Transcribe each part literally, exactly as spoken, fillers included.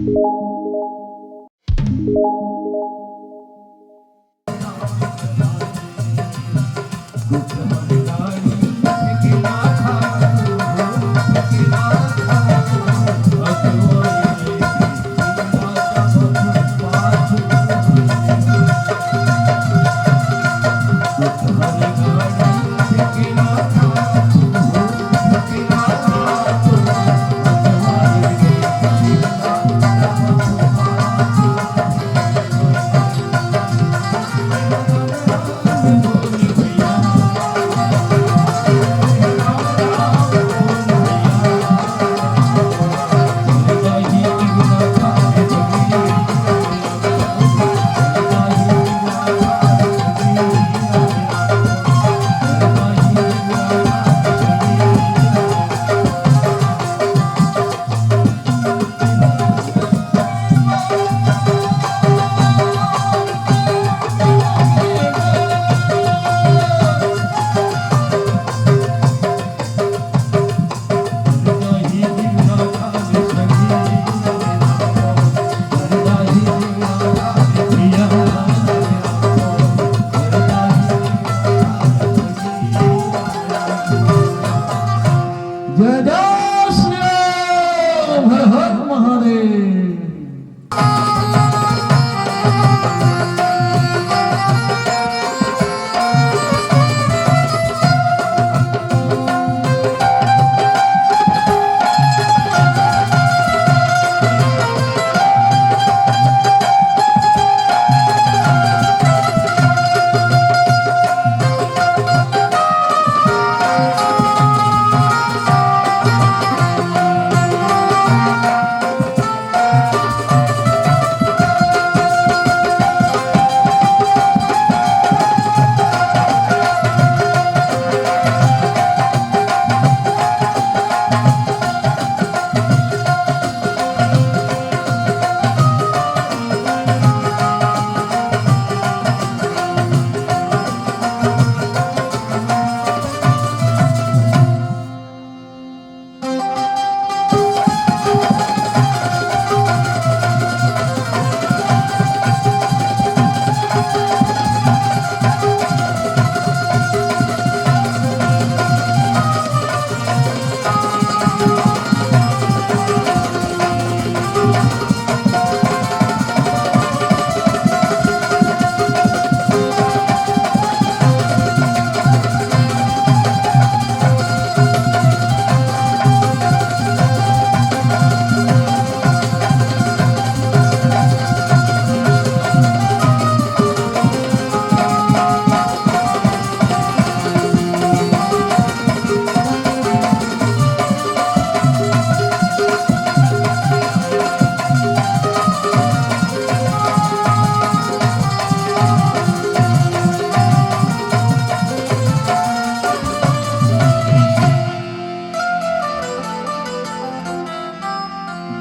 जय जय श्री राम, हर हर महादेव।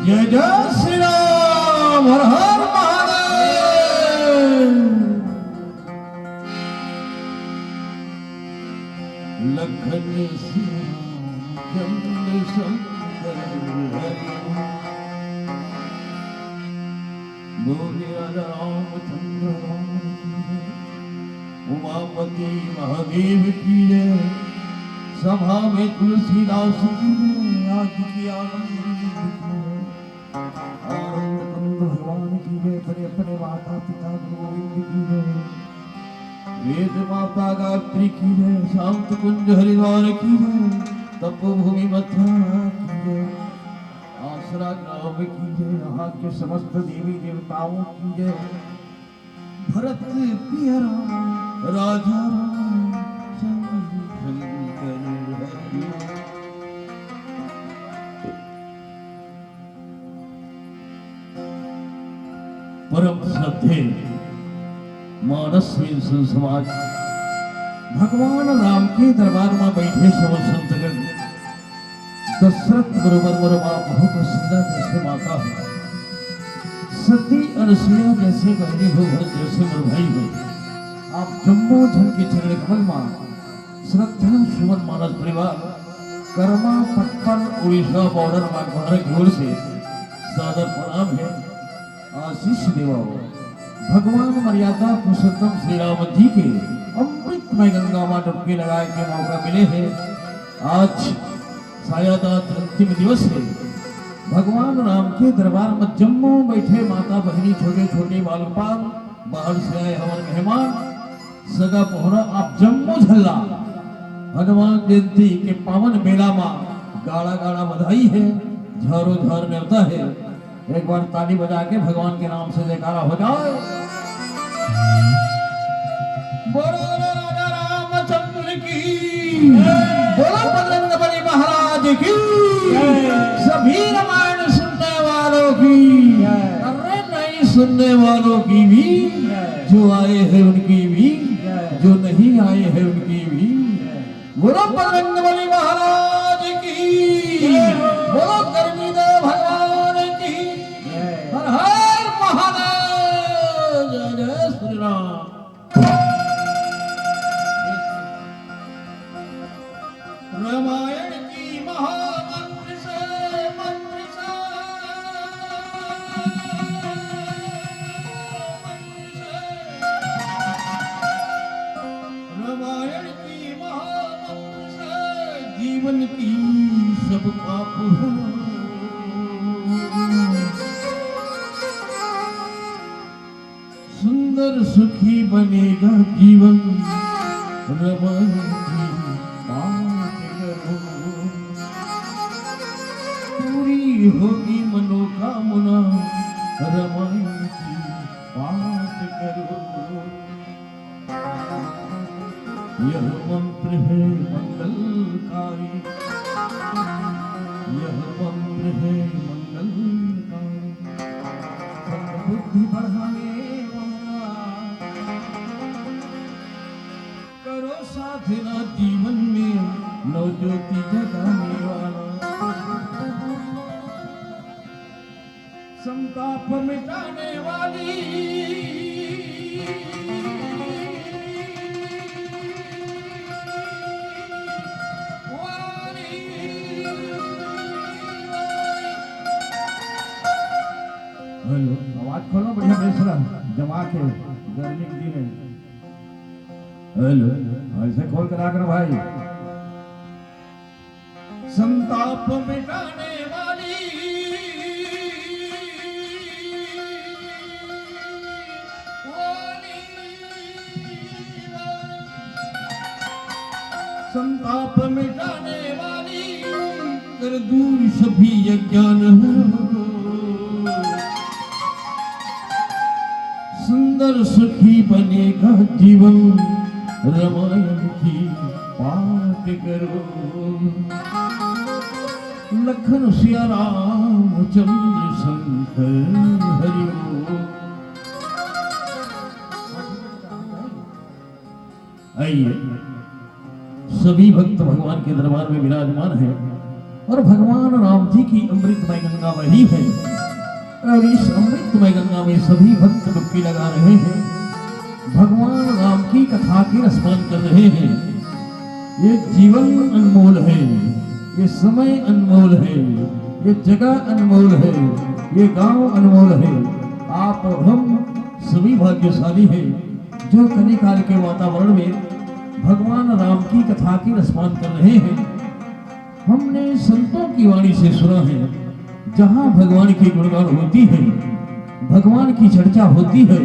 जय जय श्री राम, हर हर महादेव। लखन श्याम चंद्र शंकर हरि। बोले राजा रामचंद्र राम की जय। उमापति महादेव की जय। सभा में तुलसीदास की जय। आदि के आनंद की जय। आनंद कुंज भगवान की जय। अपने अपने माता पिता गुरु गोविंद की जय। वेद माता गायत्री की जय। शांत कुंज हरिद्वार की जय। तपोभूमि मथुरा की जय। आसरा गांव की जय। यहाँ के समस्त देवी देवताओं की जय। भरत प्रिय राम, राजा राम, चंद्र शंकर हरि। परम श्रद्धे मानस में संत समाज, भगवान राम के दरबार में बैठे सब संतगण, दशरथ बरोबर मोर बाप हो, कौशल्या जैसे माता हो, सती अनुसुईया जैसे बहिनी हो, भरत जैसे मोर भाई हो, आप जम्मो झन के चरण कमल मा श्रद्धा सुमन मानस परिवार, करमा पटपन उड़ीसा बॉर्डर बागबाहरा की ओर से सादर प्रणाम हे। आशीष देवव। भगवान मर्यादा पुरुषोत्तम श्री राम जी के अमृतमय गंगा मा डुबकी लगाए के मौका मिले हे। आज शायद आज अंतिम दिवस हे। भगवान राम के दरबार मा जम्मो बैठे माता बहिनी, छोटे छोटे बाल गोपाल, बाहर से आए हमर मेहमान, सगा पहुना, आप जम्मो झन ला हनुमान जयंती के पावन बेला मा गाड़ा गाड़ा बधाई हे, झारो झार नेवता हे। एक बार ताली बजा के भगवान के नाम से जयकारा हो जाए। बोलो, बोलो राजा रामचंद्र की, बोलो बजरंग बली महाराज की, सभी रामायण सुनने वालों की, अरे नहीं सुनने वालों की भी, जो आए हैं उनकी भी, जो नहीं आए हैं उनकी भी। बोलो बजरंग बली महाराज की, बोलो गर्मी देव भगवान की, हर हर महादेव, जय जय श्री राम। रामायण की महामंत्र से, मंत्र से, मंत्र से, रामायण की महामंत्र से जीवन की सब पाप हो। सुंदर सुखी बनेगा जीवन, रमन की बात करो। पूरी होगी मनोकामना, रमन की बात करो। यह मंत्र है मंगलकारी, यह मंत्र है मंगलकारी। सद्बुद्धि बढ़ाने वाला, करो साधना जीवन में नव ज्योति जगाने वाला। संताप मिटाने वाली, वाली, वाली। हेलो, आवाज खोलो, बढ़िया बेस रहा, जमा के, गर्मी के दिन है। हेलो, ऐसे खोल के रख ना भाई। संताप मिटाने वाली, वाली, वाली। संताप मिटाने वाली, कर दूर सभी अज्ञान हो। सुंदर सुखी बनेगा जीवन, रामायण की पाठ करो। लखन सिया राम चंद्र शंकर हरि ओम। आइए, सभी भक्त भगवान के दरबार में विराजमान हैं और भगवान राम जी की अमृतमय गंगा बही है और इस अमृतमय गंगा में सभी भक्त डुबकी लगा रहे हैं, भगवान राम की कथा के रसपान कर रहे हैं। ये जीवन अनमोल है, ये समय अनमोल है, ये जगह अनमोल है, ये गांव अनमोल है। आप और हम सभी भाग्यशाली हैं जो कलिकाल के वातावरण में भगवान राम की कथा के रसपान कर रहे हैं। हमने संतों की वाणी से सुना है, जहाँ भगवान की गुणगान होती है, भगवान की चर्चा होती है,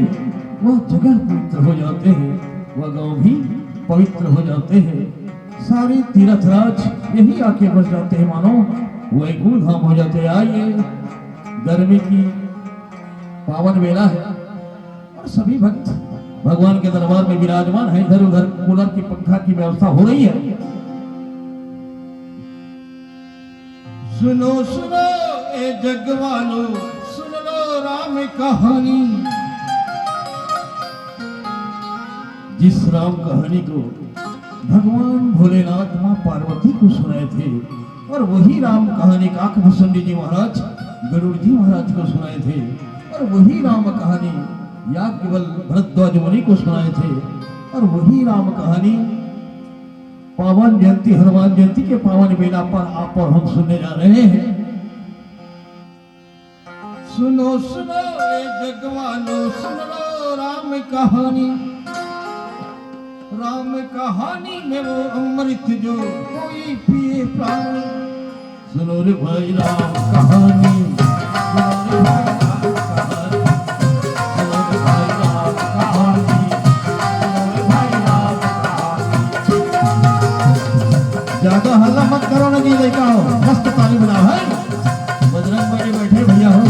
वह जगह पवित्र हो जाते हैं, वह गांव भी पवित्र हो जाते हैं। सारे तीर्थ राज यही आके बस जाते हैं, मानो वैकुंठ धाम हो जाते हैं। आइए, गर्मी की पावन बेला है और सभी भक्त भगवान के दरबार में विराजमान हैं। इधर उधर कूलर की, पंखा की व्यवस्था हो रही है। सुनो सुनो ए जग वालो, सुन लो राम कहानी। जिस राम कहानी को भगवान भोलेनाथ माँ पार्वती को सुनाए थे और वही राम कहानी काकभूषण जी महाराज गरुड़ जी महाराज को सुनाए थे और वही राम कहानी याज्ञवल्क्य भरद्वाज मुनि को सुनाए थे और वही राम कहानी पावन जयंती, हनुमान जयंती के पावन बेला पर आप और हम सुनने जा रहे हैं। सुनो सुनो ए जग वालो, सुन लो राम कहानी। राम कहानी में वो अमृत जो कोई पिए प्राणी। सुनो रे भाई राम कहानी, सुनो रे भाई राम कहानी, सुनो रे भाई राम कहानी, सुनो रे भाई राम कहानी। ज्यादा हल्ला मत करो ना जी, लइका हो, मस्त ताली बजाओ, है? बजरंग बली बैठे भैया हो।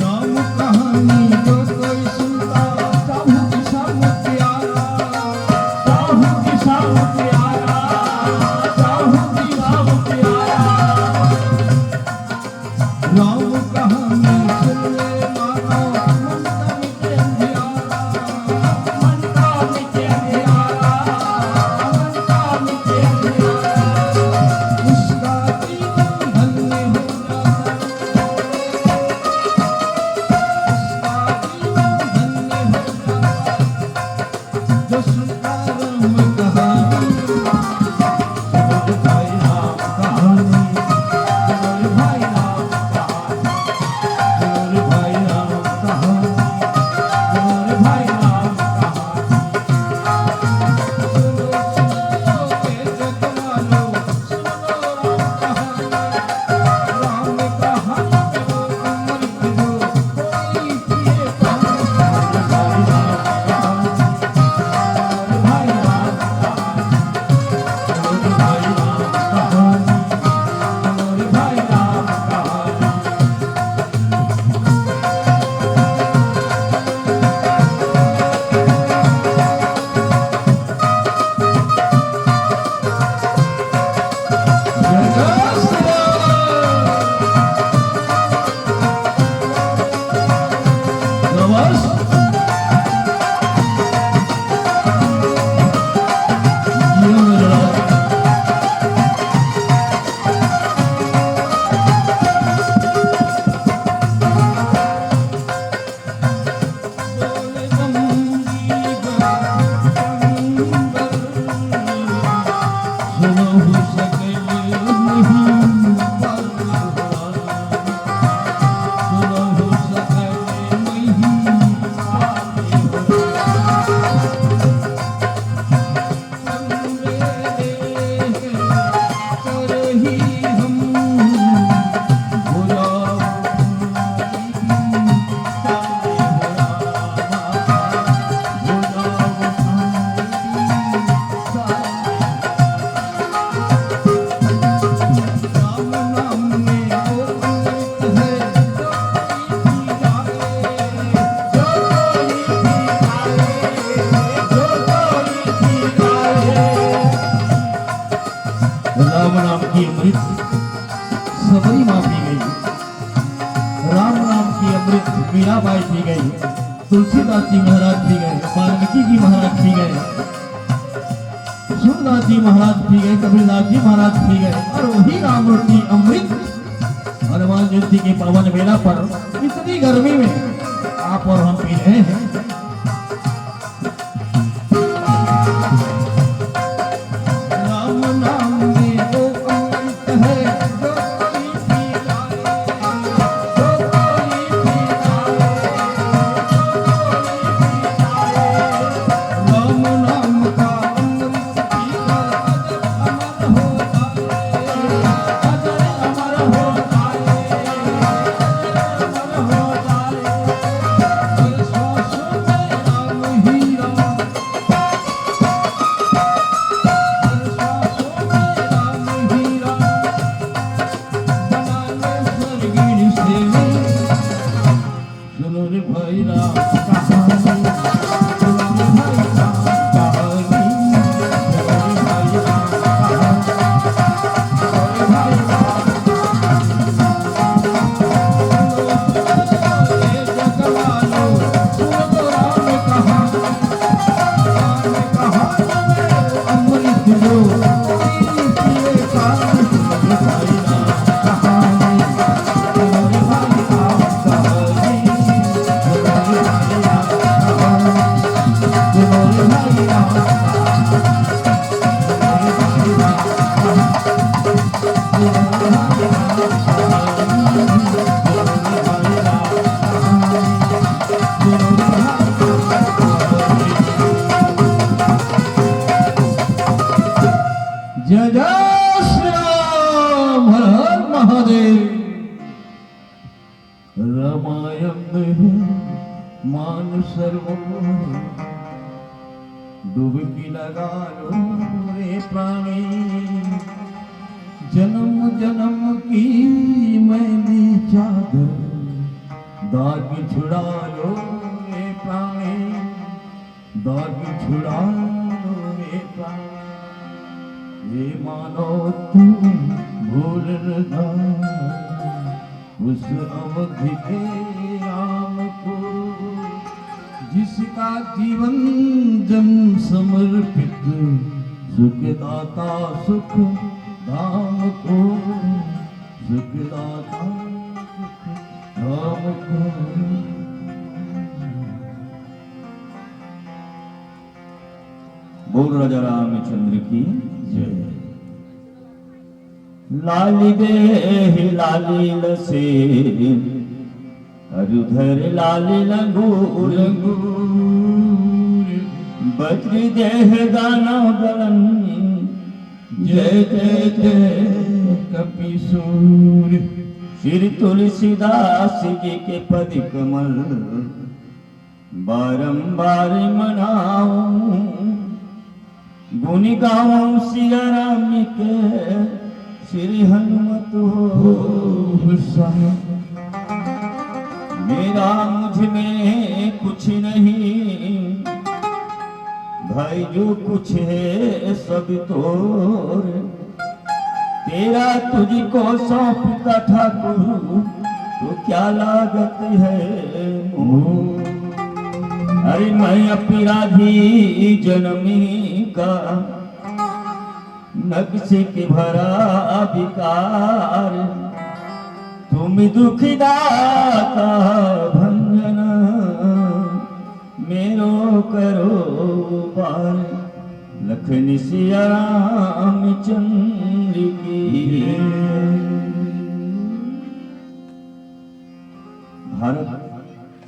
राम कहानी जो कोई सुनता, साहू की साहू प्यारा, साहू की साहू प्यारा, साहू की साहू प्यारा। राम कहानी सुन ले मानो, मन का मिटे अंधियारा, मन का मिटे अंधियारा, मन का मिटे अंधियारा। उसका जीवन धन्य हो जाता, उसका जीवन धन्य हो जाता। जो सुनता राम कहानी, सुनो रे भाई राम कहानी, सुनो रे भाई राम कहानी, सुनो रे भाई राम कहानी, सुनो रे भाई राम कहानी। सुनो, सुनो, ए जग वालो, राम नाम की अमृत सबरी माँ पी गई, राम नाम की अमृत मीराबाई पी गई, तुलसीदास जी महाराज पी गए, वाल्मीकि जी महाराज पी गए, सूरदास जी महाराज पी गए, कबीरदास जी महाराज पी गए, और वही राम रूपी अमृत हनुमान जयंती के पावन बेला पर इतनी गर्मी में आप और हम पी रहे हैं। राम नाम में वो अमृत है, जो कोई पी जाए, जो कोई पी जाए, जो कोई पी जाए। राम नाम का अमृत पीकर अजब जय जय श्री राम, हर हर महादेव। रामायण में है मान सरोवर, डुबकी लगा लो रे प्राणी। जन्म जन्म की मैली चादर, दाग छुड़ा लो रे प्राणी। दाग छुड़ा लो रे प्राण, ये मानो तुम भूल न जाओ उस अवध के राम को, जिसका जीवन जन्म समर्पित सुखदाता सुख धाम को, सुखदाता सुख धाम को। बोल राजा रामचंद्र की जय। लाली देहि लाली लसे, अरु धरि लाली लंगूर। बज्र देहि दानव दलन, जय जय जय कपिसूर। श्री तुलसीदास जी के पद कमल बारंबार मनाऊं, गुण गाऊं सिया राम के, श्री हनुमत हो सहाय। मेरा मुझ में कुछ नहीं, भाई जो कुछ है सब तोर। तेरा तुझको सौंपता ठाकुर, तो क्या लागत है मोर। अरे मैं अपराधी जन्मी का, नक्श के भरा विकार। तुम दुखदाता भंजन, मेरो करो पार। लखन सिया रामचंद्र की। भारत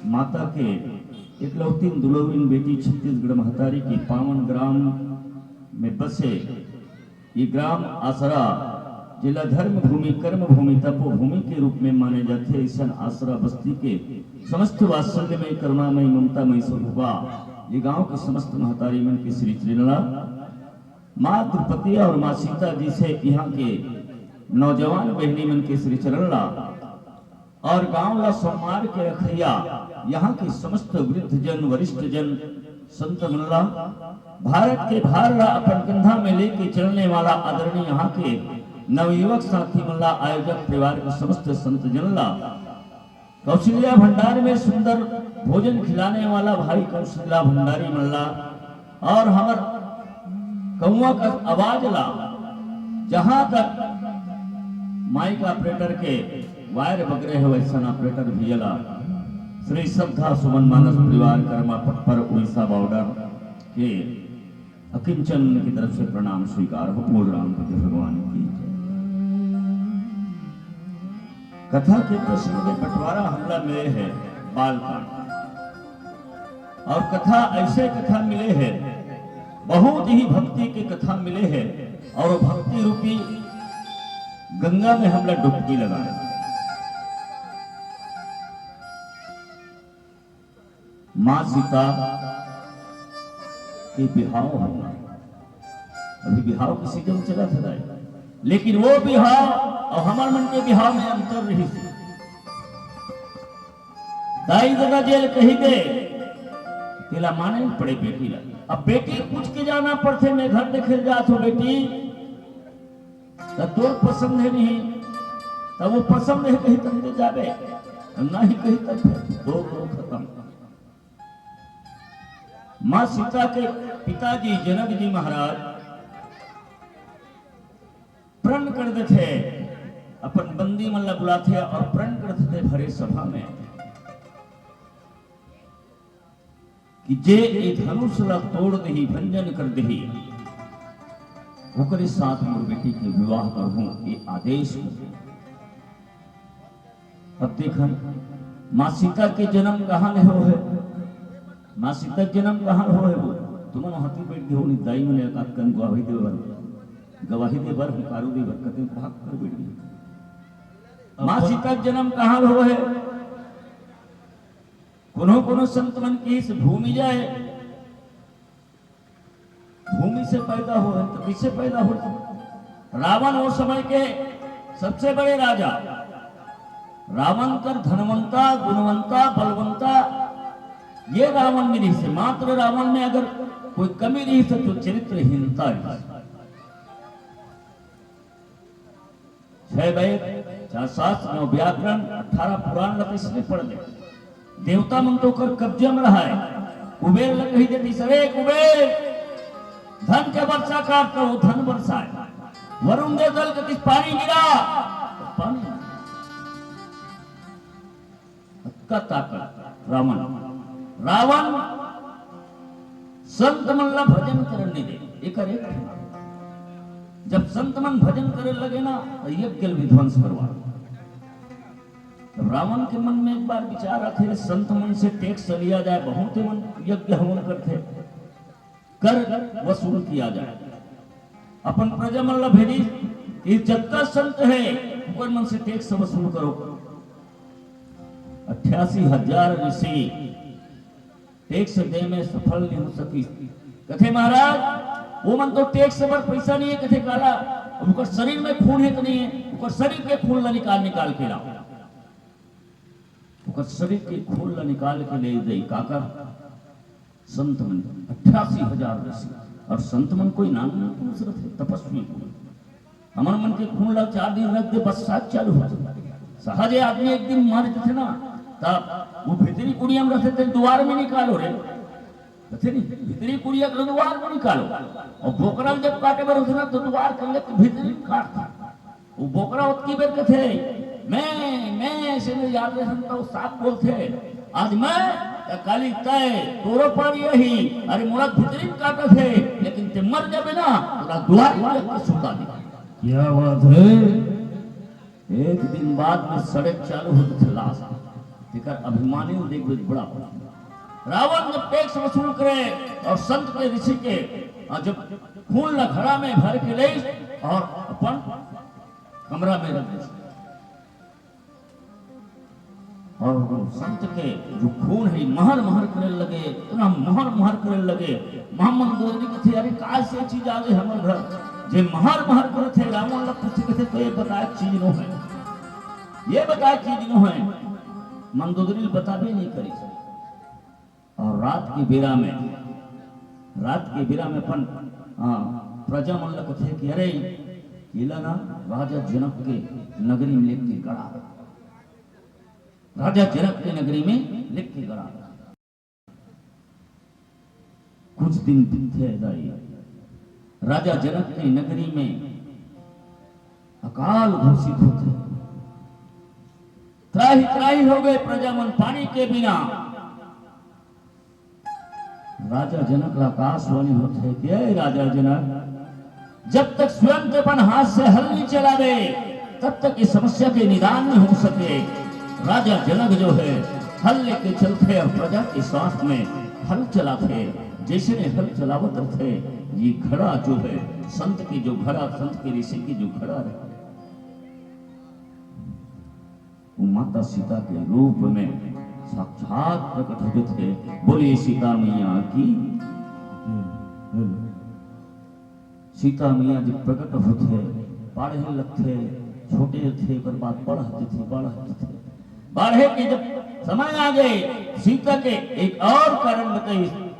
माता के एकलौतीन दुलौरीन बेटी छत्तीसगढ़ महतारी के पावन ग्राम में बसे ये ग्राम आसरा, जेला धर्म भूमि, कर्म भूमि, तपोभूमि के रूप में माने जाथे, अइसन आसरा बस्ती के समस्त वात्सल्यमय, करुणामय, ममतामय स्वरूपा ये गांव के समस्त महतारी मन के श्री चरण ला माँ द्रौपदी और माँ सीता जी से यहाँ के नौजवान बहनी मन के श्री चरण ला और गांव ला सम्मान के रखइया यहाँ के समस्त वृद्ध जन, वरिष्ठ जन, संत मन ला, भारत के भार ला अपन कंधा में लेके चलने वाला आदरणीय यहाँ के नवयुवक साथी मन ला, आयोजक परिवार के समस्त संत जन ला, कौशल्या भंडार में सुंदर भोजन खिलाने वाला भाई कौशल्या भंडारी मन ला, और हमर कौआ का आवाज ला जहां तक माइक ऑपरेटर के वायर बगरे हे, वैसन ऑपरेटर भैया ला श्री श्रद्धा सुमन मानस परिवार कर्मा पटपर उड़ीसा बॉर्डर के अकिंचन की तरफ से प्रणाम स्वीकार हो। बोल राम बुद्ध भगवान की जय। कथा के प्रसंग में बंटवारा हमला मिले हे बालकांड। और कथा, ऐसे कथा मिले हे, बहुत ही भक्ति के कथा मिले हे, और भक्ति रूपी गंगा में हमला डुबकी लगाए। माँ सीता के बिहाव होना, अभी बिहाव के सीजन चलत हे, लेकिन वो बिहाव और हमर मन के बिहाव में अंतर रहिस। दाई ददा जेला कहि दे, तेला माने ल पड़े बेटी ला। अब बेटी पूछ के जाना पड़थे, मैं घर देखे ल जात हों बेटी, त तोर पसंद हे नहीं, त वो पसंद हे कही तब ते जाबे, नहीं कही तब फिर दो दो खतम। माँ सीता के पिताजी जनक जी महाराज प्रण कर देथे, अपन बंदी मन ला बुलाथे और प्रण कर देथे भरे सभा में कि जे ए धनुष ला तोड़ देही, भंजन कर देही, ओकरे साथ मोर बेटी के विवाह करहूं, ये आदेश हो। अब देखन, माँ सीता के जन्म कहाँ ले हो है? माँ सीता के जन्म कहाँ हो है वो? तुमन वहाँ तक बैठ गए हो, नहीं दाई मने एकाध कन गवाही दे बर, गवाही दे बर, हुंकारो दे बर, कते भाग कर बैठ गए। माँ सीता के जन्म कहाँ हो है? कोनो कोनो संत मन की इस भूमि जाए, भूमि से पैदा हो है, तो किससे पैदा हो? रावण वो समय के सबसे बड़े राजा। रावण कर धनवंता, गुणवंता, बलवंता ये रावण में रहिस हे। मात्र रावण में अगर कोई कमी रहिस हे, तो चरित्रहीनता रहिस हे। छह वेद, चार शास्त्र, नौ व्याकरण, अठारह पुराण ल तो इसने पढ़ ले। देवता मन तो ओकर कब्जे में रहा है। कुबेर ल कही देतिस, "अरे कुबेर, धन के वर्षा कर," तो वो धन बरसाए। वरुण देवता ल कहिस, "पानी गिरा," तो पानी। अतका ताकत रावण। रावण संत मन ला भजन करन नइ दे, एकर एक ठन। जब संत मन भजन करे लगे ना, तो यज्ञ ल भी ध्वंस करवा। जब रावण के मन में एक बार विचार आथे, संत मन से टैक्स लिया जाए, बहुत ही मन यज्ञ हवन करथे, कर वसूल किया जाए। अपन प्रजा मन ला भेजिस कि जतका संत हे, ओकर मन से टैक्स वसूल करो। अट्ठासी हजार ऋषि टैक्स दे में सफल नहीं हो सकिस। कथे, "महाराज, वो मन तो टैक्स बर पैसा नहीं है।" कथे, "काला, अब ओकर शरीर में खून है कि नहीं है? ओकर शरीर के खून ला निकाल, निकाल के लाओ।" ओकर शरीर के खून ला निकाल के ले दे, काकर? संत मन, अट्ठासी हजार ऋषि। और संत मन कोई नाम नहीं पूछ रहे थे, तपस्वी को। हमर मन के खून ला चार दिन रख दे, बरसात चालू हो जाए। सहज आदमी एक दिन मर जथे ना, तब वो भीतरी कुड़िया में रहथे, तेला दुवार में निकालो रे। कथे नहीं, भीतरी कुड़िया के दुवार में निकालो। और बोकरा ल जब काटे बर होथे ना, तो दुवार कर ले तो भीतरी काटथे। वो बोकरा ओतकी बेर कथे, "मैं, मैं," ऐसे में याद रहे तो सांप बोलथे, "आज मैं, त काली तय, तोरो पारी यही, अरे मोला भीतरी में काटत हे, लेकिन ते मर जाबे ना, तोला दुवार में रख के सुता दे।" क्या बात है? एक दिन बाद में सड़े के चालू हो जथे लाश। तेकर अभिमानी ल देखबे बड़ा हो। रावण जब टैक्स वसूल करे और संत के, ऋषि के, और जब खून ला घड़ा में भर के ले और अपन कमरा में रख दे। और वो संत के जो खून है, महर महर करे लगे, इतना महर महर करे लगे। मंदोदरी कथे, "अरे, का से चीज आ गई हमर घर, जे महर महर करत हे?" रावण ला पूछे, कथे, "तो ये बताए चीज नो है, ये बताए चीज नो है।" मंदोदरी बताबे नहीं करी। और रात के बेरा में, रात के बेरा में अपन, हाँ, प्रजा मन ला कथे कि, "अरे, एला ना राजा जनक के नगरी में लेके गड़ा, राजा जनक के नगरी में लेके गड़ा।" कुछ दिन बीतथे दाई, राजा जनक के नगरी में अकाल घोषित होथे। त्राहि त्राहि हो गए प्रजा मन पानी के बिना। राजा जनक ला आकाशवाणी होथे कि, "ए राजा जनक, जब तक स्वयं ते अपन हाथ से हल नहीं चलावे, तब तक इस समस्या के निदान नहीं हो सके।" राजा जनक जो है, हल लेके चलथे और प्रजा के साथ में हल चलाथे। जैसे ने हल चलावत रथे, ये घड़ा जो है, संत के जो घड़ा, संत के ऋषि के जो घड़ा रहे, वो माता सीता के रूप में साक्षात प्रकट हो जथे। बोलिए सीता मैया की। सीता मैया जब प्रकट होथे, बाढ़े लगथे, छोटे थे, ओकर बाद बढ़ जथे, बढ़ जथे। बाढ़े के जब समय आ गए, सीता के एक और कारण बताइए,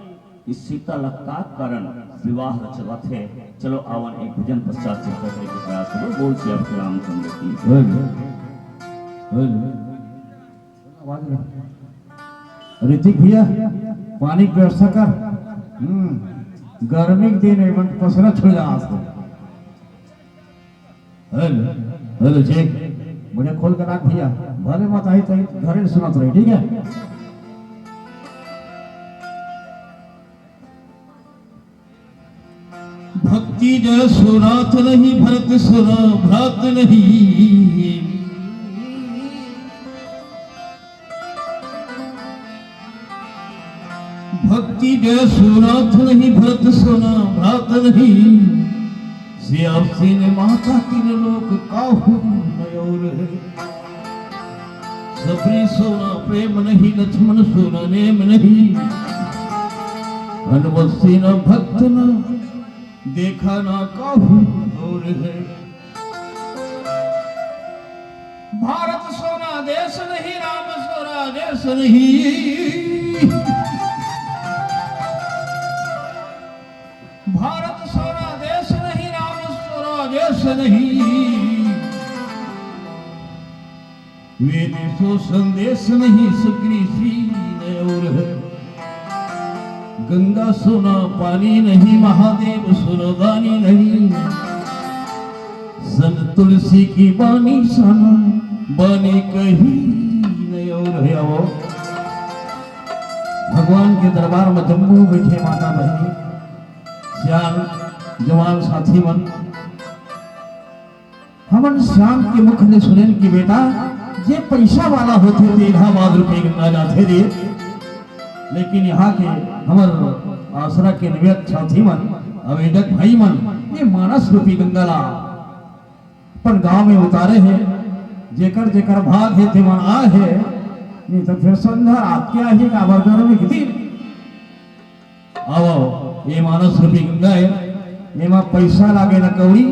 इस सीता ला का कारण विवाह रचवाथे। चलो आवन एक भजन पश्चात चर्चा करे के प्रयास करो। बोल श्री रामचंद्र की। बोल, बोल। आवाज ला। ऋतिक भैया, पानी के व्यवस्था कर। हम्म, गर्मी के दिन है, मन पसीना छूट जा आज तो। Hello, hello, check. बढ़िया खोल के राख भैया, भले मत आई तो घरे सुनत रही, ठीक है? भक्त तीज सोनाथ नहीं, भरत सोना भ्रात नहीं। भक्ति जय सोनाथ नहीं, भरत सोना भ्रात नहीं। श्याम सिंह माता तीन लोक काहू नयोर है। सबरी सोना प्रेम नहीं, लक्ष्मण सोना नेम नहीं। हनुमत सेना भक्त ना देखा ना काहू और है। भारत सोना देश नहीं, राम सोना देश नहीं। भारत सोना देश नहीं, राम सोना देश नहीं। वेद सो संदेश नहीं, सकरी सी नयोर है। गंगा सोना पानी नहीं, महादेव सोना दानी नहीं। संत तुलसी की बानी सोना बानी कही नयोर है। आओ, भगवान के दरबार में जम्मो बैठे माता बहिनी, सियान, जवान साथी मन, हमन श्याम के मुख ले सुनेन कि बेटा, जे पइसा वाला होथे, ते इलाहाबाद रूपी गंगा जाथे रे। लेकिन यहाँ के हमर आसरा के नवयुवक साथी मन, आवेदक भाई मन, ये मानस रूपी गंगा ला अपन गांव में उतारे हे। जेकर जेकर भाग हे, ते मन आए हे, नहीं तो फिर संध्या रात के आही, काबर गर्मी के दिन। आओ, ये मानस रूपी गंगा है, एमा पैसा लागे न कौड़ी।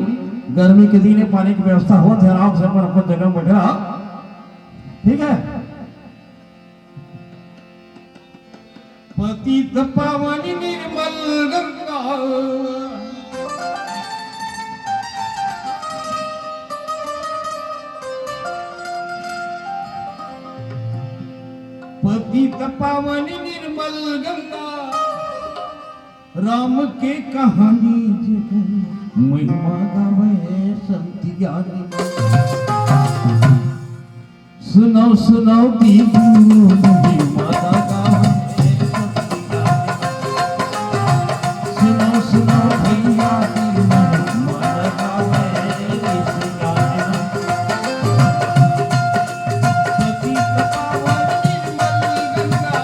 गर्मी के दिन हे, पानी की व्यवस्था होत हे, आराम से अपन अपन जगह में बैठे रहा, ठीक है। पतित पावन निर्मल गंगा, पतित पावन निर्मल गंगा, राम के कहानी जेकर महिमा गावे संत ज्ञानी। सुनाओ, सुनाओ दीदी, महिमा गावे संत ज्ञानी। सुनाओ, सुनाओ भैया, महिमा गावे संत ज्ञानी। पतित पावन निर्मल गंगा,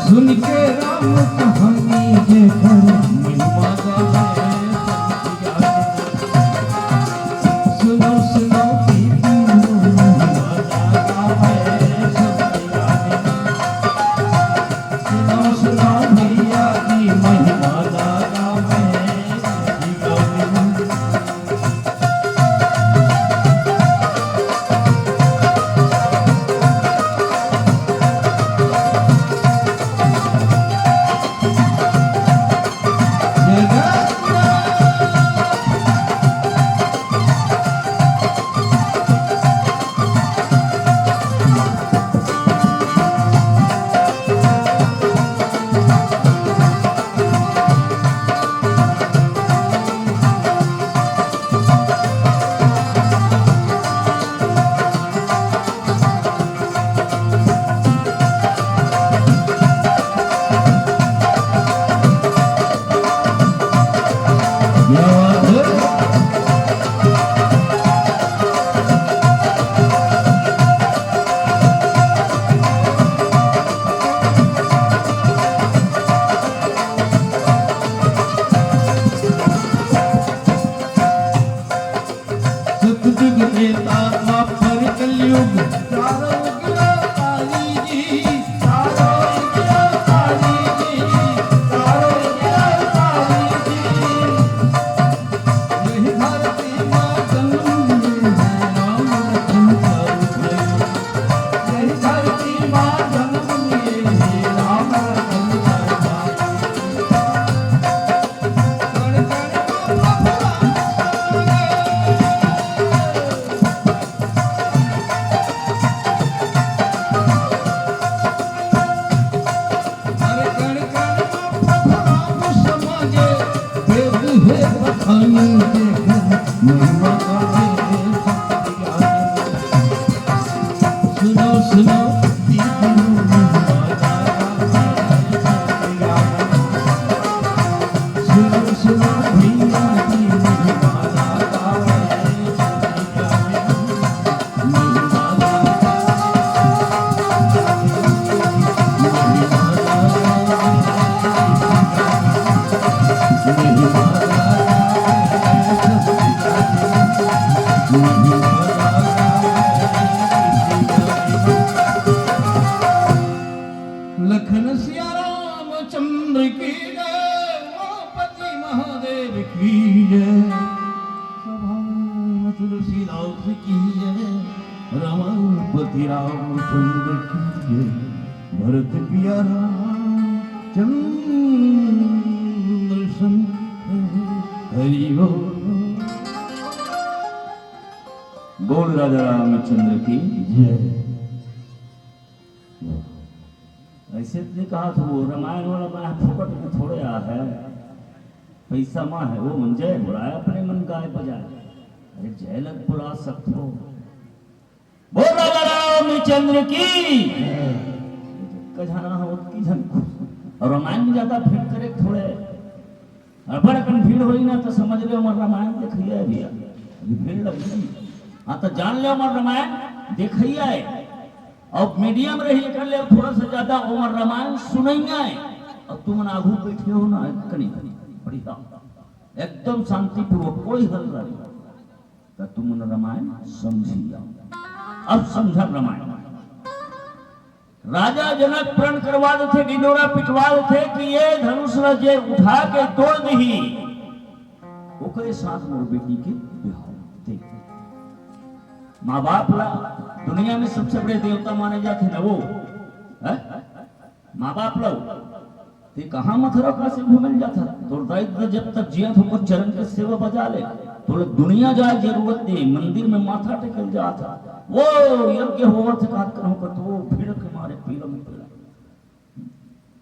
सुन के राम कहानी जेकर महिमा गावे संत ज्ञानी। सुनो, सुनो दीदी, महिमा गावे संत ज्ञानी। सुनो, सुनो भैया जी, महिमा गावे संत ज्ञानी। घनसिया रामचंद्र की जय, उमापति महादेव की जय, सभान तुलसीदास की जय, रमापति रामचंद्र की जय, भरत पिया रामचंद्र संत हरि बोल। बोल राजा रामचंद्र की जय। ऐसे तो नहीं कहा था वो, रामायण वाला मैं फोकट में थोड़े आ है, पैसा माँ है, वो मन जय बुलाए, अपने मन गाय बजाए। अरे जय लग बुला सकते हो। बोल राजा रामचंद्र की। कझाना हो की झन खुश। और रामायण में ज्यादा भीड़ करे थोड़े, अब्बड़ अकन भीड़ होई ना, तो समझ ले, हमर रामायण देखइया है भैया। अभी भीड़ लग गई। हाँ, तो जान ले, हमर रामायण देखइया है। अब मीडियम रही, कर ले थोड़ा सा ज्यादा, हमर रामायण सुनइया है। अब तुमन आगू बैठे हो ना, कनी बढ़िया, एकदम शांतिपूर्वक, कोई हल्ला नहीं। तो तुमन रामायण समझी जाओ। अब समझा रामायण। राजा जनक प्रण करवा देथे, डिंडोरा पिटवा देथे कि ये धनुष ल जे उठा के तोड़ दिही, ओकरे साथ मोर बेटी के बिहाव। देख, माँ बाप ला दुनिया में सबसे बड़े देवता माने जाथे ना वो, है? माँ बाप ला। ते कहाँ मथुरा काशी घूमे ल जाथा? तोर दाई ददा जब तक जियत हे, ओकर चरण के सेवा बजा ले। तोला दुनिया जाए जरूरत नहीं, मंदिर में माथा टेके ल जाथा। वो यज्ञ होवत हे, कहत करहूँ, तो वो भीड़ के मारे पीला में पीला।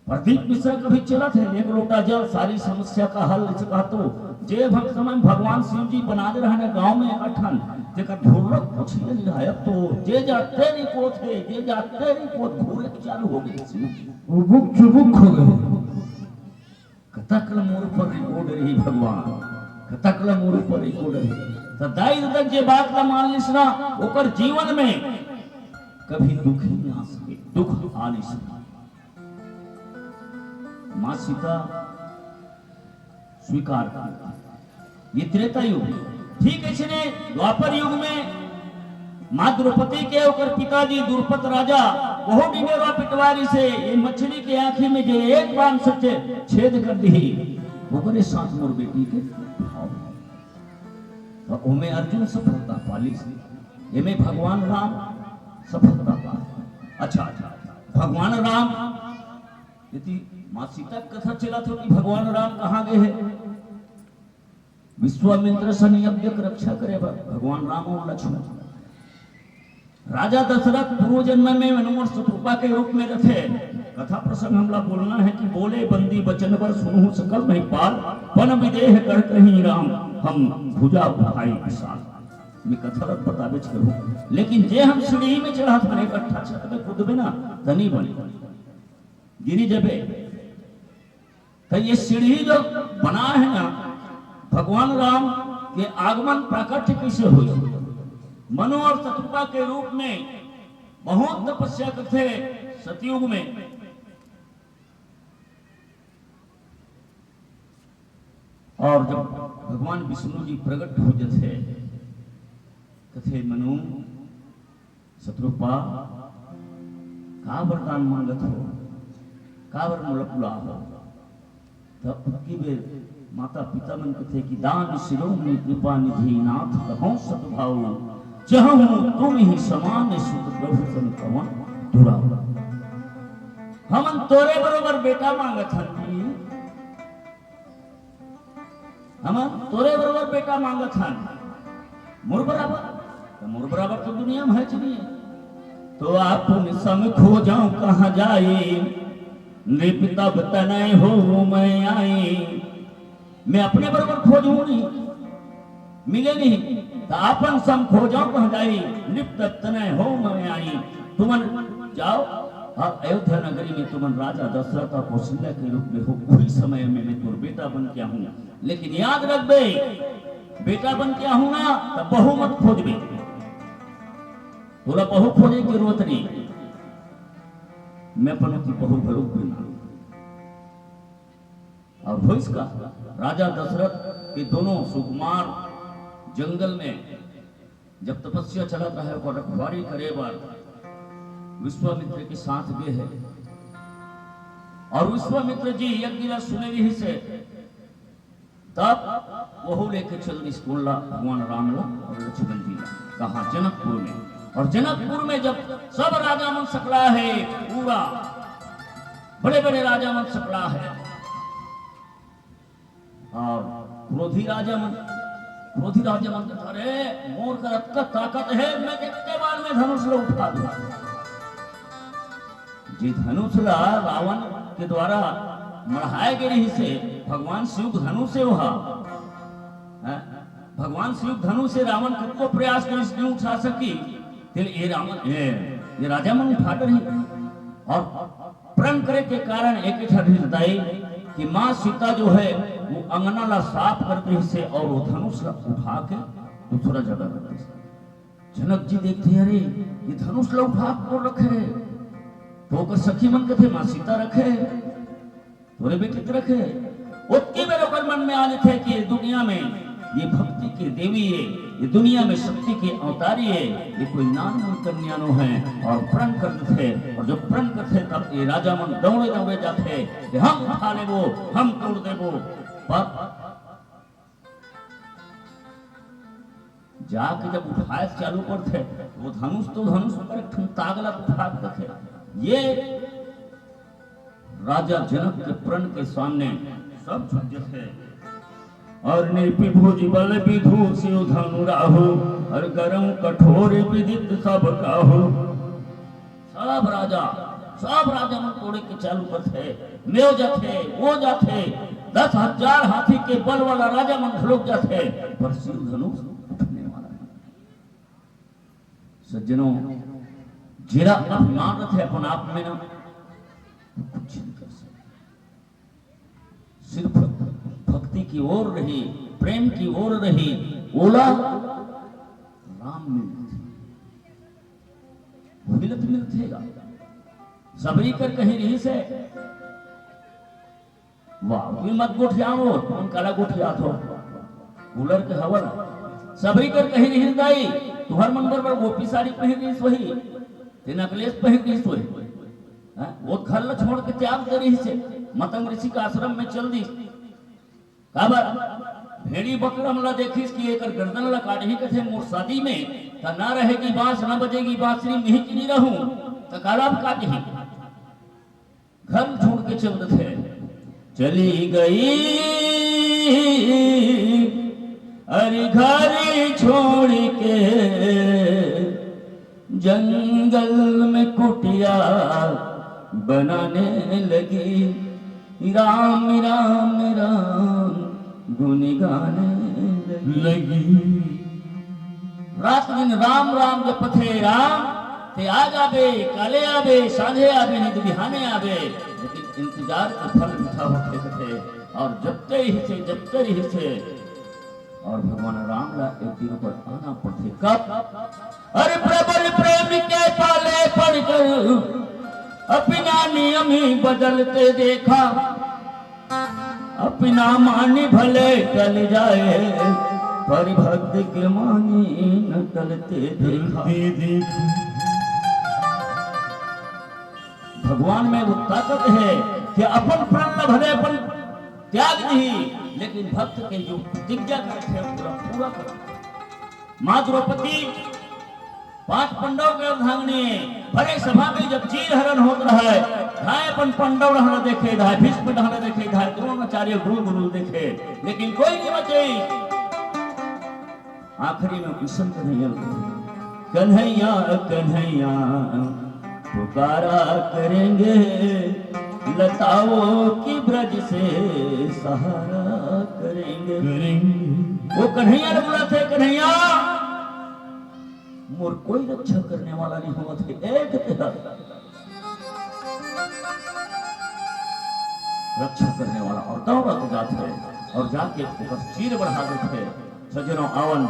प्रदीप मिश्रा कभी चलत हे, एक लोटा जल, सारी समस्या का हल, इसे कहा तो, जे भक्त समय भगवान शिव जी बना दे रहे ना गाँव में एक ठन, जेकर ढोलक कुछ नहीं रहा, अब तो जे जाते नहीं कोत हे, जे जाते नहीं कोत, घूरे चालू हो गए शिव जी। उबुक चुबुक हो गए। कतक ल मोर ऊपर रिकॉर्ड रही भगवान, कतक ल मोर ऊपर रिकॉर्ड रही। तो दाई ददा जे बात ला मान लिस ना, ओकर जीवन में कभी दुखी ना आ सके, दुख आ नहीं सके। माँ सीता स्वीकार कर, ये त्रेता युग। ठीक ऐसने द्वापर युग में माँ द्रौपदी के ओकर पिताजी द्रुपद राजा बहुत डिंडोरा पिटवारी से ये मछली के आँखी में जे एक बाण से छेद कर दिही, ओकरे साथ मोर बेटी के बिहाव। तो ओमे अर्जुन सफलता पालिस, एमे भगवान राम सफलता पा। अच्छा, अच्छा, भगवान राम यदि माँ सीता के कथा चलत हो कि भगवान राम कहाँ गए हे, विश्वामित्र सन यज्ञ के रक्षा करे बर भगवान राम और लक्ष्मण। राजा दशरथ पूर्व जन्म में मनुवर शत्रुपा के रूप में रथे। कथा प्रसंग हमला बोलना है कि बोले बंदी बचन बर सुनहु सकल महिपाल, पन विदेह कर कहीं राम हम भुजा उठाई विशाल। मैं कथा रथ बताबेच करूँ, लेकिन जे हम सीढ़ी में चढ़त हन, एक अट्ठा छत में कूदबे ना, तनी बने गिरी जबे। तो ये सीढ़ी जो बना है ना, भगवान राम के आगमन प्राकट्य कैसे हुई? मनु और शत्रुपा के रूप में बहुत तपस्या करते सतयुग में। और जब भगवान विष्णु जी प्रकट हो जथे, कथे, मनु, शत्रुपा, का वरदान मांगत हो, का बर मोला बुला हो? तब उतकी बेर माता पिता मन कथे कि दान शिरोमणि कृपा निधि नाथ कहो सद्भाव, चहु तुम ही समान सुत प्रभु सन कवन दुराव। हमन तोरे बरोबर बेटा मांगत हन जी, हमन तोरे बरोबर बेटा मांगत हन, मोर बराबर, तो मोर बराबर तो दुनिया में है नहीं। तो आप सम खोजो कहाँ जाई, नृप तब तनय हो मैं आई। मैं अपने बरोबर खोजहूँ नहीं, मिले नहीं, तो आपन सम खोजो कहाँ जाई, नृप तब तनय हो मैं आई। तुमन जाओ और अयोध्या नगरी में तुमन राजा दशरथ और कौशल्या के रूप में हो, वही समय में मैं तोर बेटा बन के आहूँ। लेकिन याद रखबे, बेटा बन के आहूँ ना, तो बहू मत खोजबे। तोला बहू खोजे के जरूरत नहीं, मैं अपन ओती बहू घलो बिना। और होइस का, राजा दशरथ के दोनों सुकुमार जंगल में जब तपस्या चलत रहे, ओकर रखवारी करे बर विश्वामित्र के साथ गे हे। अउ विश्वामित्र जी यज्ञ ला सुने रहिस हे, तब वहू लेके चल दिस कोन ला, भगवान राम ला अउ लक्ष्मण जी ला। कहाँ? जनकपुर में। अउ जनकपुर में जब सब राजा मन सकला हे, पूरा बड़े-बड़े राजा मन सकला हे, अउ क्रोधी राजा मन, क्रोधी राजा मन कहत, "अरे, मोर कर अतका ताकत हे, मैं एके बार में धनुष ला उठा दूं।" जे धनुष ला रावण के द्वारा मढ़ाए गे रहिस हे, भगवान शिव के धनुष हे ओहा, हैं? भगवान शिव के धनुष हे, रावण कतको प्रयास करिस, नइ उठा सकिस, तेला ए रावण, ए, ए राजा मन उठा डरही। अउ प्रण करे के कारण एक ठन रहिस दाई कि माँ सीता जो हे, वो अंगना ला साफ करत रहिस हे अउ वो धनुष ला उठा के दूसरा जगह रख दिस। जनक जी देखथे, "अरे, ये धनुष ला उठा के कोन रखे?" तो ओकर सखी मन कथे, "माँ सीता रखे, तोरे बेटी तो रखे।" ओतके बेर ओकर मन में आ जथे कि ये दुनिया में ये भक्ति के देवी हे, ये दुनिया में शक्ति के अवतारी हे, ये कोई नानमुन कन्या नो हे। अउ प्रण कर देथे, अउ जब प्रण करथे, तब ये राजा मन दौड़े दौड़े जाथे कि हम उठा लेबो, हम तोड़ देबो। पर जाके जब उठाए चालू करथे, वो धनुष तो धनुष, पर एक ठन ताग ला उठा के देखे। ये राजा जनक के प्रण के सामने सब झुक जथे। अउ नृप भुज बल विधु शिव धनु राहु, अउ गरम कठोर विदित सब काहू। सब राजा, सब राजा मन तोड़े के चालू करथे, में जाथे, वो जाथे, दस हजार हाथी के बल वाला राजा मन घलोक जाथे, पर शिव धनुष उठने वाला नहीं। सज्जनों, जेला अभिमान रथे अपन आप में ना, वो कुछ नहीं कर सकता। सिर्फ भक्ति के ओर रही, प्रेम के ओर रही, ओला राम मिल जाथे। मिलत मिलथे गा। सबरी कर कहीं रहिस हे, वाह, तुम मत गोठियाओ, तुम काला गोठियाथो। कूलर के हवा ला। सबरी कर कहीं रहिस दाई, तुंहर मन बर बर गोपी साड़ी पहिर रहिस होही, ते necklace पहिर रहिस होही। हैं? वो घर ला छोड़ के त्याग दे रहिस हे, मतंग ऋषि के आश्रम में चल दिस। काबर? भेड़ी बकरा मन ला देखिस कि एकर गर्दन ला काटही कथे मोर शादी में, त ना रहेगी बांस, ना बजेगी बांसुरी, मिही कि नहीं रहूं, त काला काटही। घर छोड़ के चल देथे। चली गई, अरे घर छोड़ के जंगल में कुटिया बनाने लगी। राम, राम, राम गुन गाने लगी। लगी। रात दिन राम राम जपथे राम, ते आ जाबे, काले आबे, सांझे आबे, नहीं तो बिहाने आबे, लेकिन इंतजार के फल मीठा होथे कथे। अउ जपते रहिस हे, जपते रहिस हे, अउ भगवान राम ला एक दिन ओकर आना पड़थे। कब? अरे प्रबल प्रेम के पाले पड़कर अपना नियम ही बदलते देखा। अपना मानी भले टल जाए, पर भक्त के मानी न टलते देखा। दे देखा। भगवान में वो ताकत हे कि अपन प्राण ला भले अपन त्याग दिही, लेकिन भक्त के जो प्रतिज्ञा करथे, पूरा, पूरा करथे। माँ द्रौपदी पांच पंडव के अर्धांगिनी, भरे सभा में जब चीर हरण होत रहय, धाय अपन पंडव डहर देखे, धाय भीष्म डहर देखे, धाय द्रोणाचार्य गुरु गुरु देखे, लेकिन कोई नहीं बचे। आखिरी में किशन कन्हैया, कन्हैया, कन्हैया पुकारा करेंगे, लताओं की ब्रज से सहारा करेंगे। करेंगे। वो कन्हैया ने बोला थे, कन्हैया, मोर कोई रक्षा करने वाला नहीं होवत हे, एक तेरा रक्षा करने वाला। अउ दौड़त जाथे अउ जाके ओकर चीर बढ़ा देथे। सज्जनों, आवन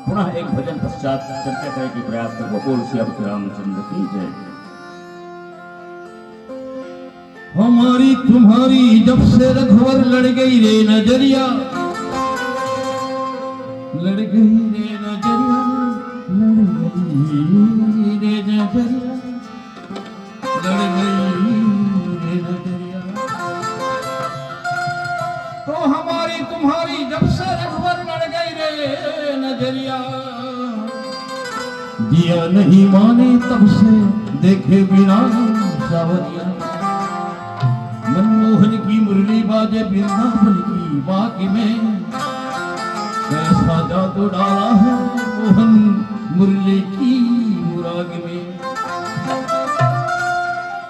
पुनः एक भजन पश्चात चर्चा करे के प्रयास करबो। बोल सियापति रामचंद्र की जय। हमारी तुम्हारी जब से रघुवर लड़ गई रे नजरिया, लड़ गई रे नजरिया, लड़ गई रे नजरिया, लड़ गई रे नजरिया। या नहीं माने तब से देखे बिना सावरिया। मनमोहन की मुरली बाजे वृंदावन की बाग में। कैसा जादू डाला है मोहन मुरली की मुराग में।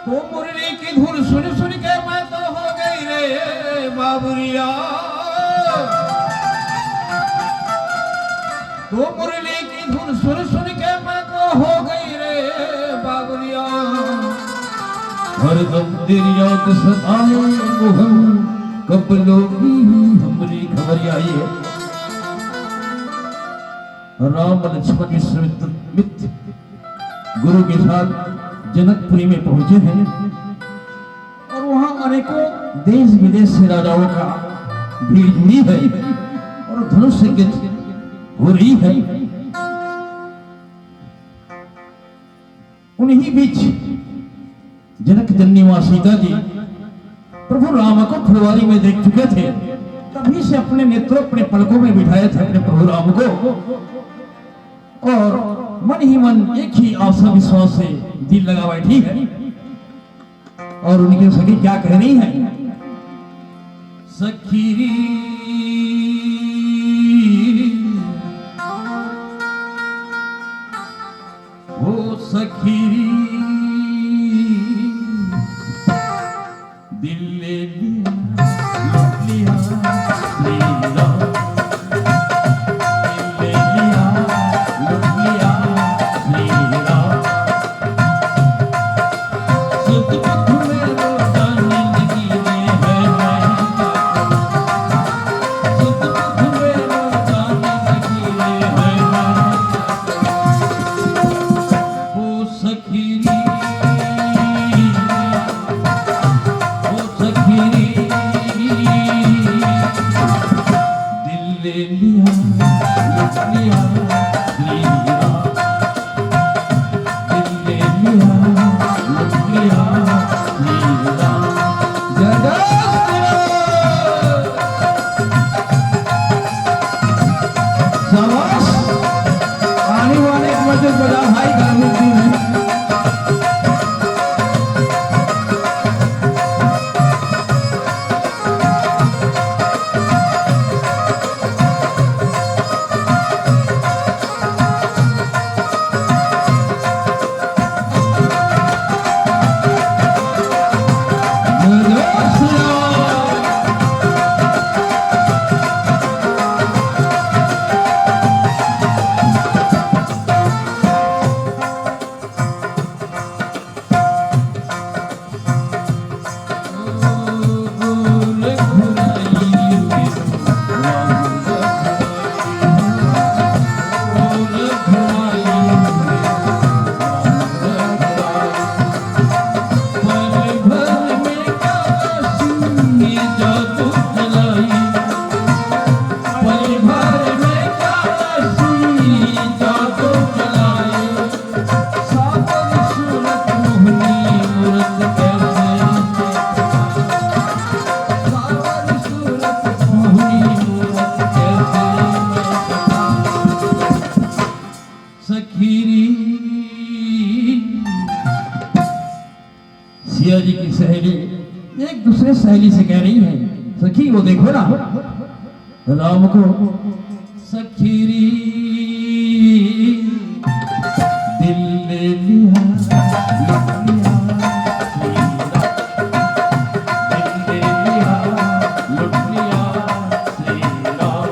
तो मुरली की धुन सुन सुन के मैं तो हो गई रे बाबुरिया। तो मुरली की धुन सुन सुन के मैं तो हो गई रे बाबुरिया। हरदम तेरी याद सताए मोहन, कब लोगी हमरी खबरिया। ये राम लक्ष्मण विश्वामित्र मित्र गुरु के साथ जनकपुरी में पहुंचे हैं और वहां अनेकों देश विदेश से राजाओं का भीड़ जुड़ी है और धनुष से गज हो रही है। उन्हीं बीच जनक जननी माँ सीता जी प्रभु राम को फुलवारी में देख चुके थे। तभी से अपने नेत्रों, अपने पलकों में बिठाए थे अपने प्रभु राम को, और मन ही मन एक ही आशा विश्वास से दिल लगा बैठी है। और उनकी सखी क्या कह रही है? सखी री, ओ सखी री, दिल ले लिया, लूट लिया श्री राम। दिल ले लिया, लूट लिया श्री राम। सुख दुख में रोता नींद गिरे है मैं। सुख दुख में रोता नींद गिरे है मैं। ओ सखी री, ओ सखी री, दिल ले लिया, लूट लिया श्री राम। दिल ले लिया, लूट लिया श्री राम। जय जय श्री राम। शाबाश। आने वाले एक मजदूर बजा भाई, गर्मी दिन है। सखी री। सिया जी की सहेली एक दूसरे सहेली से कह रही है, सखी वो देखो ना राम को। सखी री, दिल ले लिया, लूट लिया श्री राम। दिल ले लिया, लूट लिया श्री राम।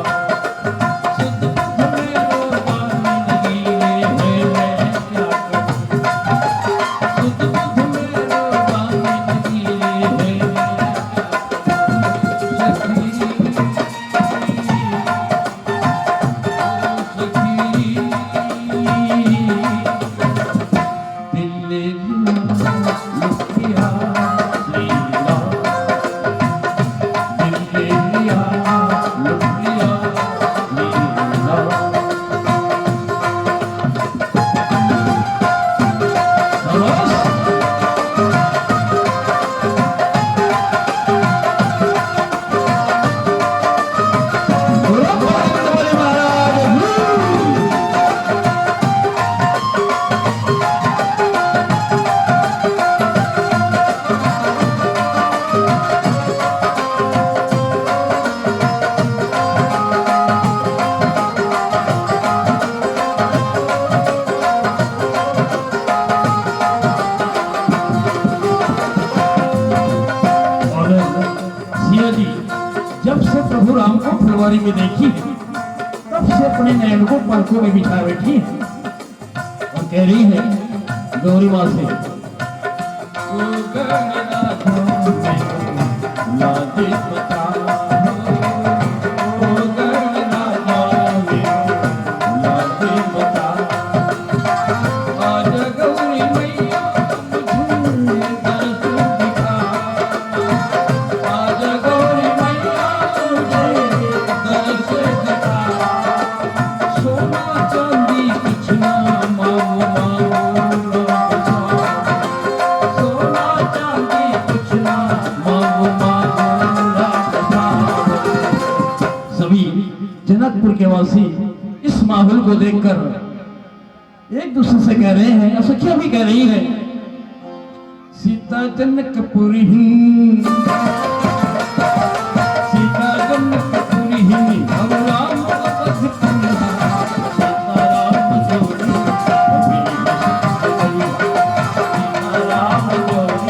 बारी में देखी है, तब से अपने नैन को पलकों में बिछा बैठी है और कह रही है गौरी माँ से, सभी जनकपुर के वासी इस माहौल को देखकर एक दूसरे से कह रहे हैं, या सखियां भी कह रही है, सीता जनकपुरी हूँ, सीता जनकपुरी हूँ, अब राम अवधपुरी हूँ, सीता राम जोड़ी, अभी सीता राम जोड़ी।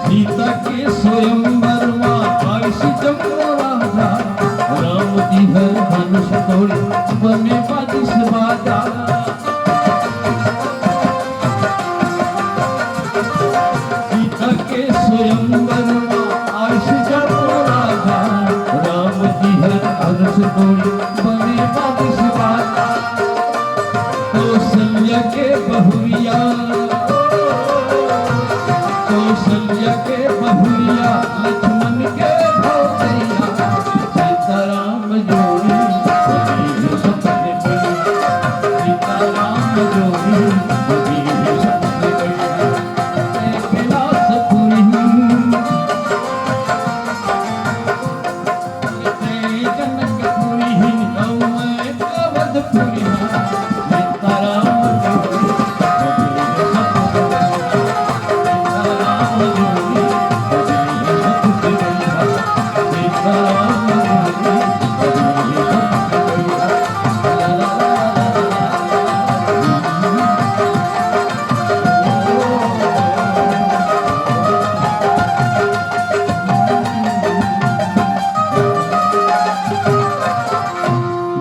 सीता के स्वयंवर मा आइस जम्मो राजा, राम जी हर धनुष तोड़ी बने बाजिस बाजा। सीता के स्वयंवर मा आइस जम्मो राजा, राम जी हर धनुष तोड़ी बने बाजिस बाजा। कौशल्या के बहुरिया, कौशल्या के बहुरिया, लक्ष्मण के भौजैया, सीताराम जोड़ी, सीताराम जोड़ी,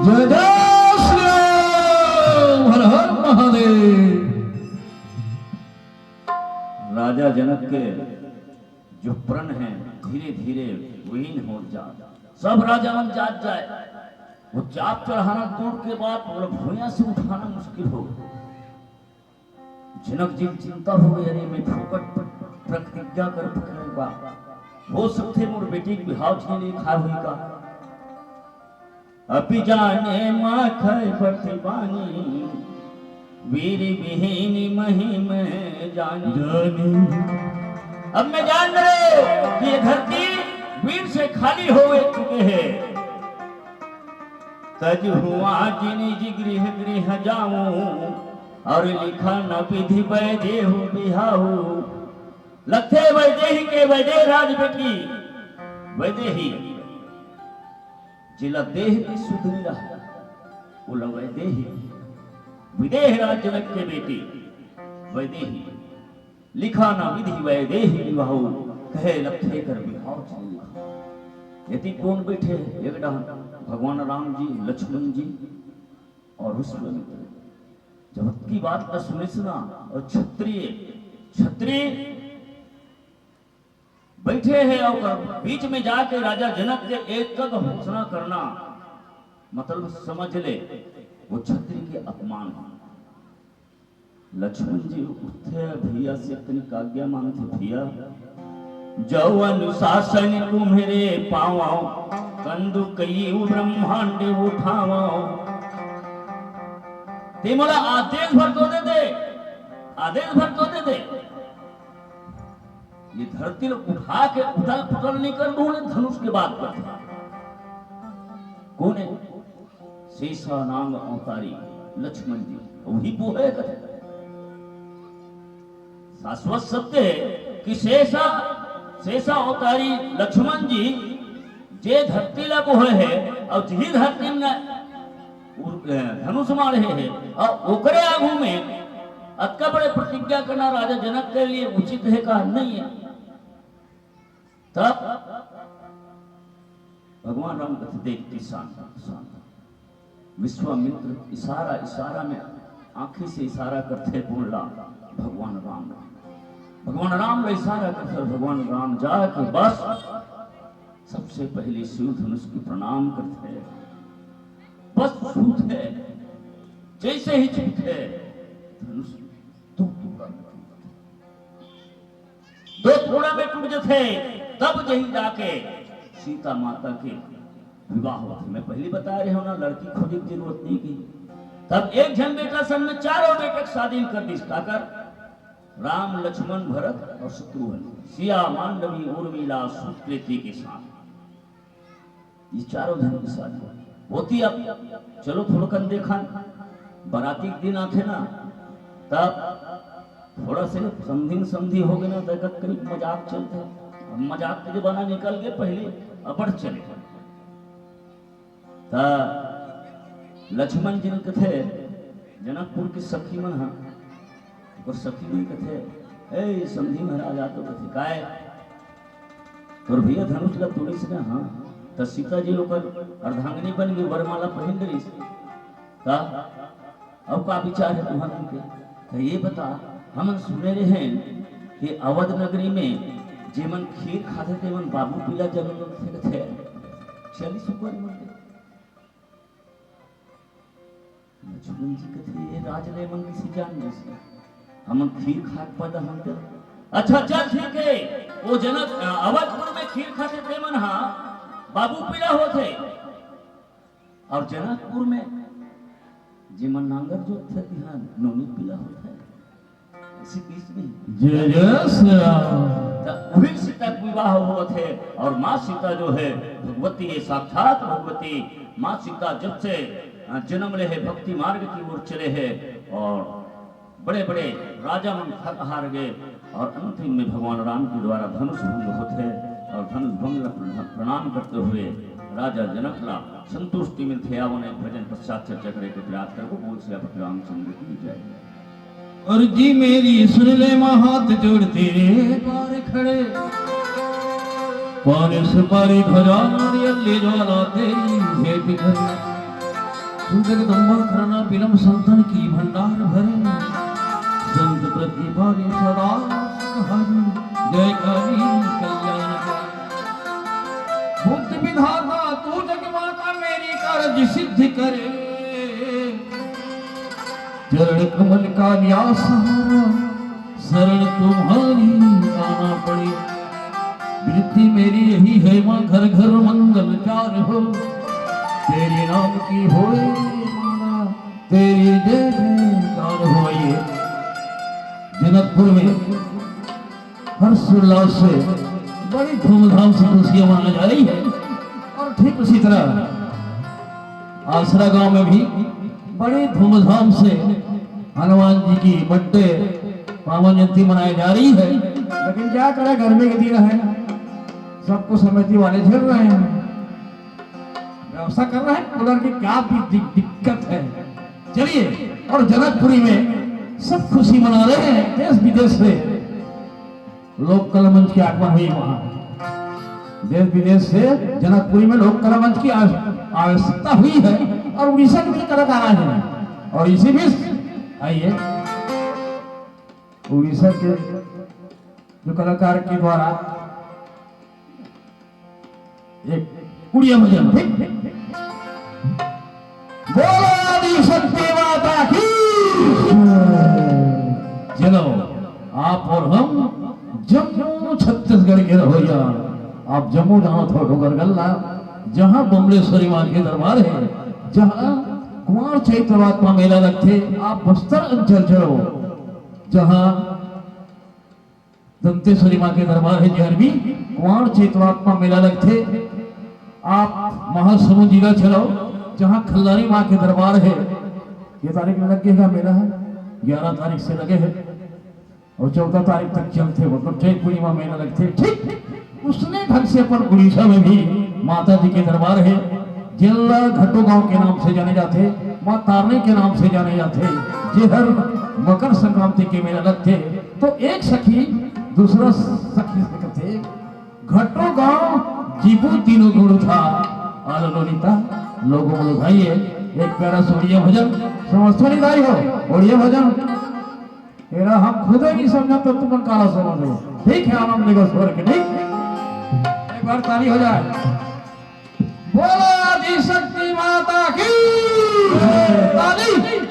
जय जय श्री राम, हर हर महादेव। राजा जनक के जो प्रण है, धीरे धीरे विलीन हो जात। सब राजा मन जात जाए, वो चाप चढ़ाना दूर के बात, वो भुइयां से उठाना मुश्किल हो। जनक जी चिंता हो गई, अरे मैं फोकट प्रतिज्ञा कर पकड़े बा, हो सकथे मोर बेटी के बिहाव झिन लिखाय होही का। अभी जाने माखय प्रतिबानी, वीर विहीन महिम जानी। जानी। अब मैं जान रहे कि ये धरती वीर से खाली हो चुके है। तज हुआ जिनि जिगृह गृह जाऊं, और लिखा न विधि वैदेहु बिहाऊ। लगथे वैदेही के वैदेह राज बेटी वैदेही, जिला देह के सुध नइ रहय, ओला वैदेही। विदेह राज जनक के बेटी वैदेही। लिखा न विधि वैदेही बिहाऊ, कहे लगथे कर बिहाव झिन लिखाय। एती कोन बैठे? एक डहर भगवान राम जी, लक्ष्मण जी और विश्वामित्र। जब अतकी बात ला सुनिस ना, और क्षत्रिय, क्षत्रिय बैठे हे और बीच में जाके राजा जनक के एक घोषणा करना, मतलब समझ ले, वो क्षत्रिय के अपमान है। लक्ष्मण जी उठथे, भैया से तनिक आज्ञा मांगथे, भैया, जो अनुशासन तुम्हरे पावो, कंदुकई ब्रह्मांड उठावा। ते मोला आदेश भर तो दे दे, आदेश भर तो दे दे। ये धरती ल उठा के उथल पुथल नहीं कर दूं, धनुष के बात कर। कौन है? शेषा नांग अवतारी लक्ष्मण जी, वही वो है कथे। शाश्वत सत्य है कि शेषा, शेषा अवतारी लक्ष्मण जी जे धरती ला बोहे है और जिही धरती में उर-, अ, धनुष मारे है और ओकरे आगू में अतका बड़े प्रतिज्ञा करना राजा जनक के लिए उचित है का? नहीं है। तब भगवान राम कथे, "देख, शांत, शांत।" विश्वामित्र इशारा, इशारा में, आंखी से इशारा करथे, बोल रहा, "भगवान राम।" भगवान राम ला इशारा करथे, भगवान राम जाके बस सबसे पहले शिव धनुष की प्रणाम करथे, बस छूथे, जैसे ही छूथे, धनुष दो टुकड़ा में टूट जाथे। दो टुकड़ा में टूट जथे, तब जही जाके सीता माता के विवाह होथे। मैं पहली बता रहे हूं ना, लड़की खोजे के जरूरत नहीं की। तब एक झन बेटा सन में चारों बेटा के शादी कर दिस। काकर? राम, लक्ष्मण, भरत और शत्रुघ्न, सिया, मांडवी, उर्मिला, सुकृति के साथ। ये चारों झन के शादी होती। अब चलो थोड़कन देखन, बराती के दिन आथे ना, तब थोड़ा से समधिन समधी हो गए ना, तो एक करीब मजाक चलथे। अब मजाक के जमाना निकल गए, पहले अबड़ चले। त लक्ष्मण जी ने कथे, जनकपुर के सखी मन ह, ओकर सखी मन कथे, "ए, समधी महाराज, आ तो।" कथे, "काय?" "तोर भैया धनुष ला तोड़िस ना?" "हाँ।" "त सीता जी ओकर अर्धांगिनी बन गई, वरमाला पहिन डरिस।" "का? अब का विचार है तुम्हारे के? त ये बता, हमन सुने रहे कि अवध नगरी में जेमन खीर खाथे तेमन बाबू पीला जमीन में थे, थे। चली सुकुमारी मन के।" लक्ष्मण जी कथे, "ये राज ले मन किसी जान जैसे, हमन खीर खात पैदा होन के।" "अच्छा, चल ठीक है, वो जनक, अ, अवधपुर में खीर खाते थे मन, हाँ, बाबू पीला होते, और जनकपुर में जे मन नांगर जोत थे, तिहां नोनी पीला होते।" ऐसी बीच में जय जय श्री राम। त उही सीता के विवाह होवत हे और माँ सीता जो है भगवती है, साक्षात भगवती माँ सीता जब से, अ, जन्म ले है, भक्ति मार्ग की ओर चले है और बड़े-बड़े राजा मन थक हार गए और अंतिम में भगवान राम के द्वारा धनुष भंग होथे और धनुष भंग ला प्रणाम करते हुए राजा जनक ला संतुष्टि मिलथे। आवो ने भजन पश्चात चर्चा करे के प्रयास करबो। बोल सियापति रामचंद्र की जय। अर्जी मेरी सुन ले माँ, हाथ जोड़ तेरे द्वार खड़े। पान सुपारी ध्वजा नारियल ले ज्वाला तेरी भेंट करे। सुन जगदम्बा करना बिलम संतन की भंडार भरे। संत प्रतिपाले सदा सुखहारी जयकारी कल्याण करे। बुद्ध विधाता तू जग माता मेरी कारज सिद्ध करे। चरण कमल का लिया सहारा, शरण तुम्हारी आना पड़े। विनती मेरी यही है माँ, घर घर मंगल चार हो, तेरे नाम की होए माला, तेरी जय जयकार हो। आइए, जनकपुर में हर्षोल्लास से बड़ी धूमधाम से खुशियां मनाई जा रही है और ठीक उसी तरह आसरा गांव में भी बड़ी धूमधाम से हनुमान जी की बर्थडे पावन जयंती मनाई जा रही है। लेकिन क्या करें, गर्मी के दिन है, सबको समिति वाले झेल रहे हैं, व्यवस्था कर रहे हैं कूलर की, क्या दि-, दि-, दिक्कत है। चलिए, और जनकपुरी में सब खुशी मना रहे हैं, देश विदेश से लोक कला मंच की आगमन हुई वहां। देश विदेश से जनकपुरी में लोक कला मंच की आव-, आवश्यकता हुई है और उड़ीसा के भी कलाकार आए हैं और इसी बीच आइए, उड़ीसा के जो कलाकार के द्वारा एक उड़िया भजन, ठीक? बोलो आदि शक्ति माता की। चलो, आप और हम जम्मू छत्तीसगढ़ के रहोइया, आप जम्मू जाओ थो डोंगरगढ़ ला, जहाँ बमलेश्वरी माँ के दरबार हे, जहाँ कुंवार चैत नवरात म मेला लगथे, आप बस्तर अंचल चलो, जहाँ दंतेश्वरी माँ के दरबार हे, जेहर भी कुंवार चैत नवरात म मेला लगथे। आप महासमुंद जिला चलो, जहाँ खल्लारी माँ के दरबार हे। ये तारीख में लग गया मेला हे, ग्यारह तारीख से लगे हे। अउ चौदह तारीख तक चलथे, मतलब चैत पूर्णिमा मेला लगथे। ठीक उसने ढंग से अपन उड़ीसा में भी माता जी के दरबार हे, जेला घट्टो गांव के नाम से जाने जाथे, माँ तारनी के नाम से जाने जाथे, जेहर मकर संक्रांति के मेला लगथे। तो एक सखी दूसरा सखी से कथे, "घट्टो गांव जीबू तीनों गुण था, आलो लोलिता लोगो मोलो भाई।" एक प्यारा सा उड़िया भजन समझथो नहीं दाई हो, उड़िया भजन। एला हम खुदे नहीं समझन, तो तुमन काला समझो। ठीक है, आनंद लेगो स्वर के, ठीक? एक बार ताली हो जाए। बोलो आदि शक्ति माता की। ताली।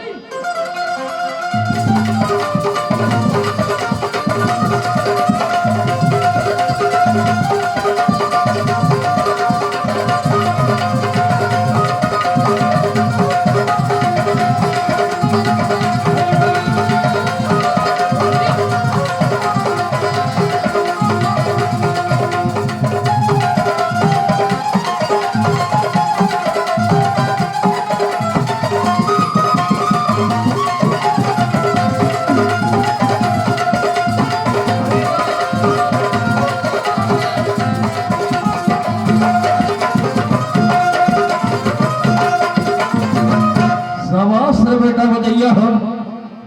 शाबाश रे बेटा, बजैया हो,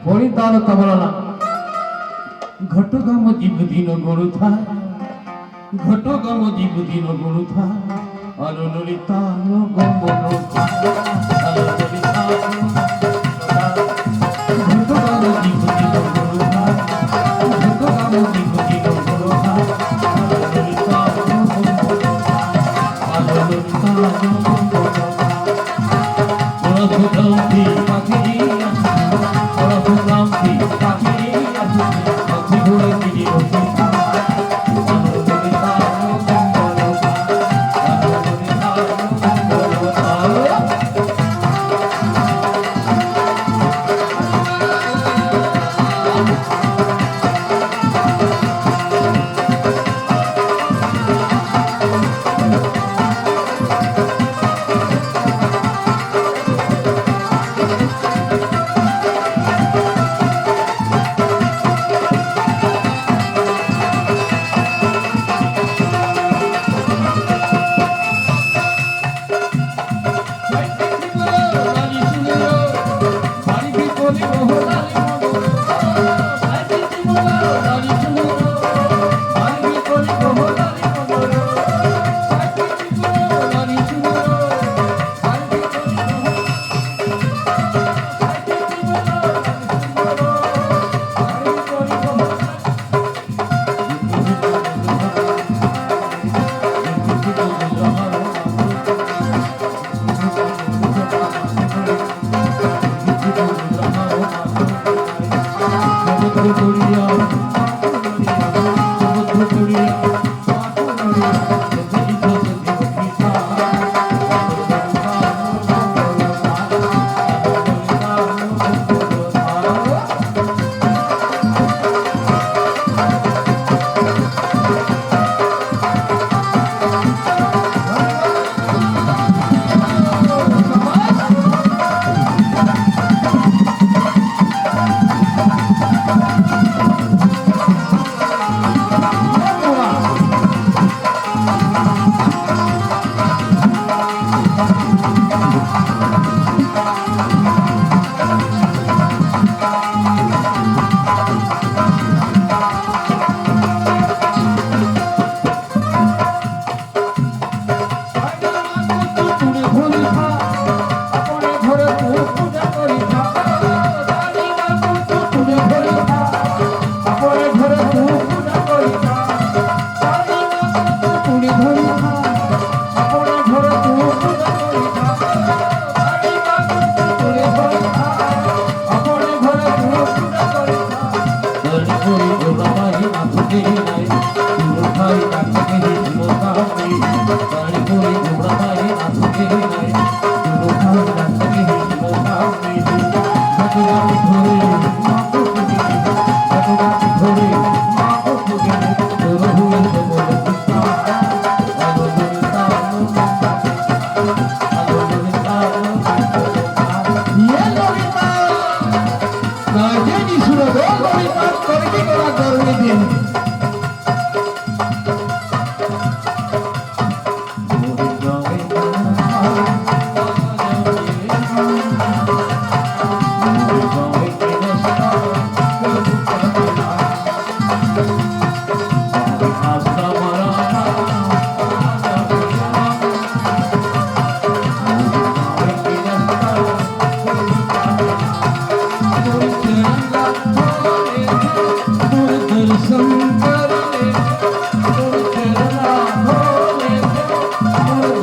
बड़ी ताल तबला ला। घट्टो गांव जीबू तीनों गुण था, घट्टो गांव जीबू तीनों गुण था, आलो लोलिता लोगो मोलो था, आलो लोलिता लोगो मोलो था। घट्टो गांव जीबू तीनों गुण था, घट्टो गांव जीबू तीनों गुण था, आलो लोलिता लोगो मोलो था, आलो लोलिता लोगो मोलो था।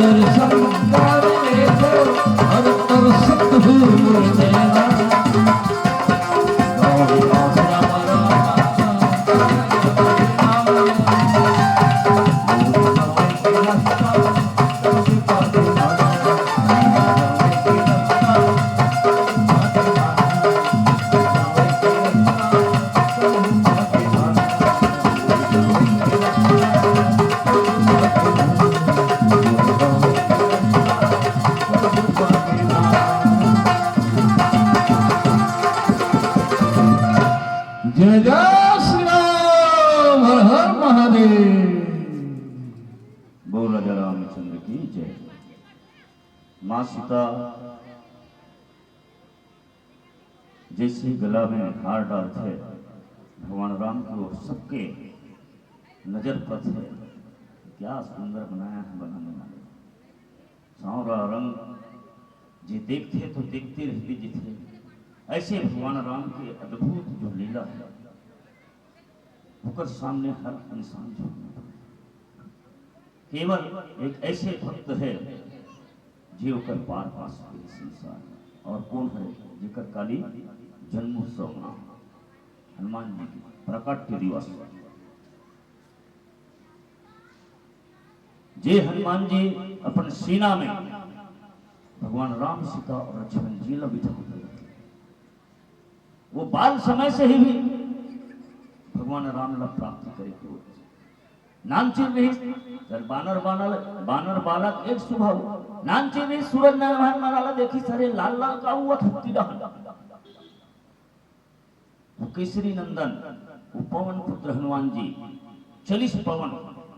दर्शन कर ले, हर दर्शन हूँ तेरा। जय जय श्री राम, हर हर महादेव। बोल राजा रामचंद्र की जय। माँ सीता जैसे गला में हार डालथे, भगवान राम की ओर सबके नजर परथे। क्या सुंदर बनाया है बनाने वाले। सांवरा रंग जे देखथे तो देखते रह जथे। ऐसे भगवान राम के अद्भुत जो लीला है, ओकर सामने हर इंसान झुकना पड़े। केवल एक ऐसे भक्त है जे ओकर पार पा सके इस संसार में। और कौन है? जेकर काली जन्मोत्सव मनाओ, हनुमान जी के प्रकट के दिवस। जे हनुमान जी अपन सेना में भगवान राम, सीता और लक्ष्मण जी ला बिठा देथे। वो बाल समय से ही भी भगवान राम ला प्राप्त करे के होत। नानचिन रहिस, जब बानर, बानर, बानर बालक एक सुभाव, नानचिन रहिस, सूरज नारायण महाराज ला देखिस, अरे लाल लाल का हुआ थुक्की डहन। वो केसरी नंदन, वो पवन पुत्र हनुमान जी, चलिस पवन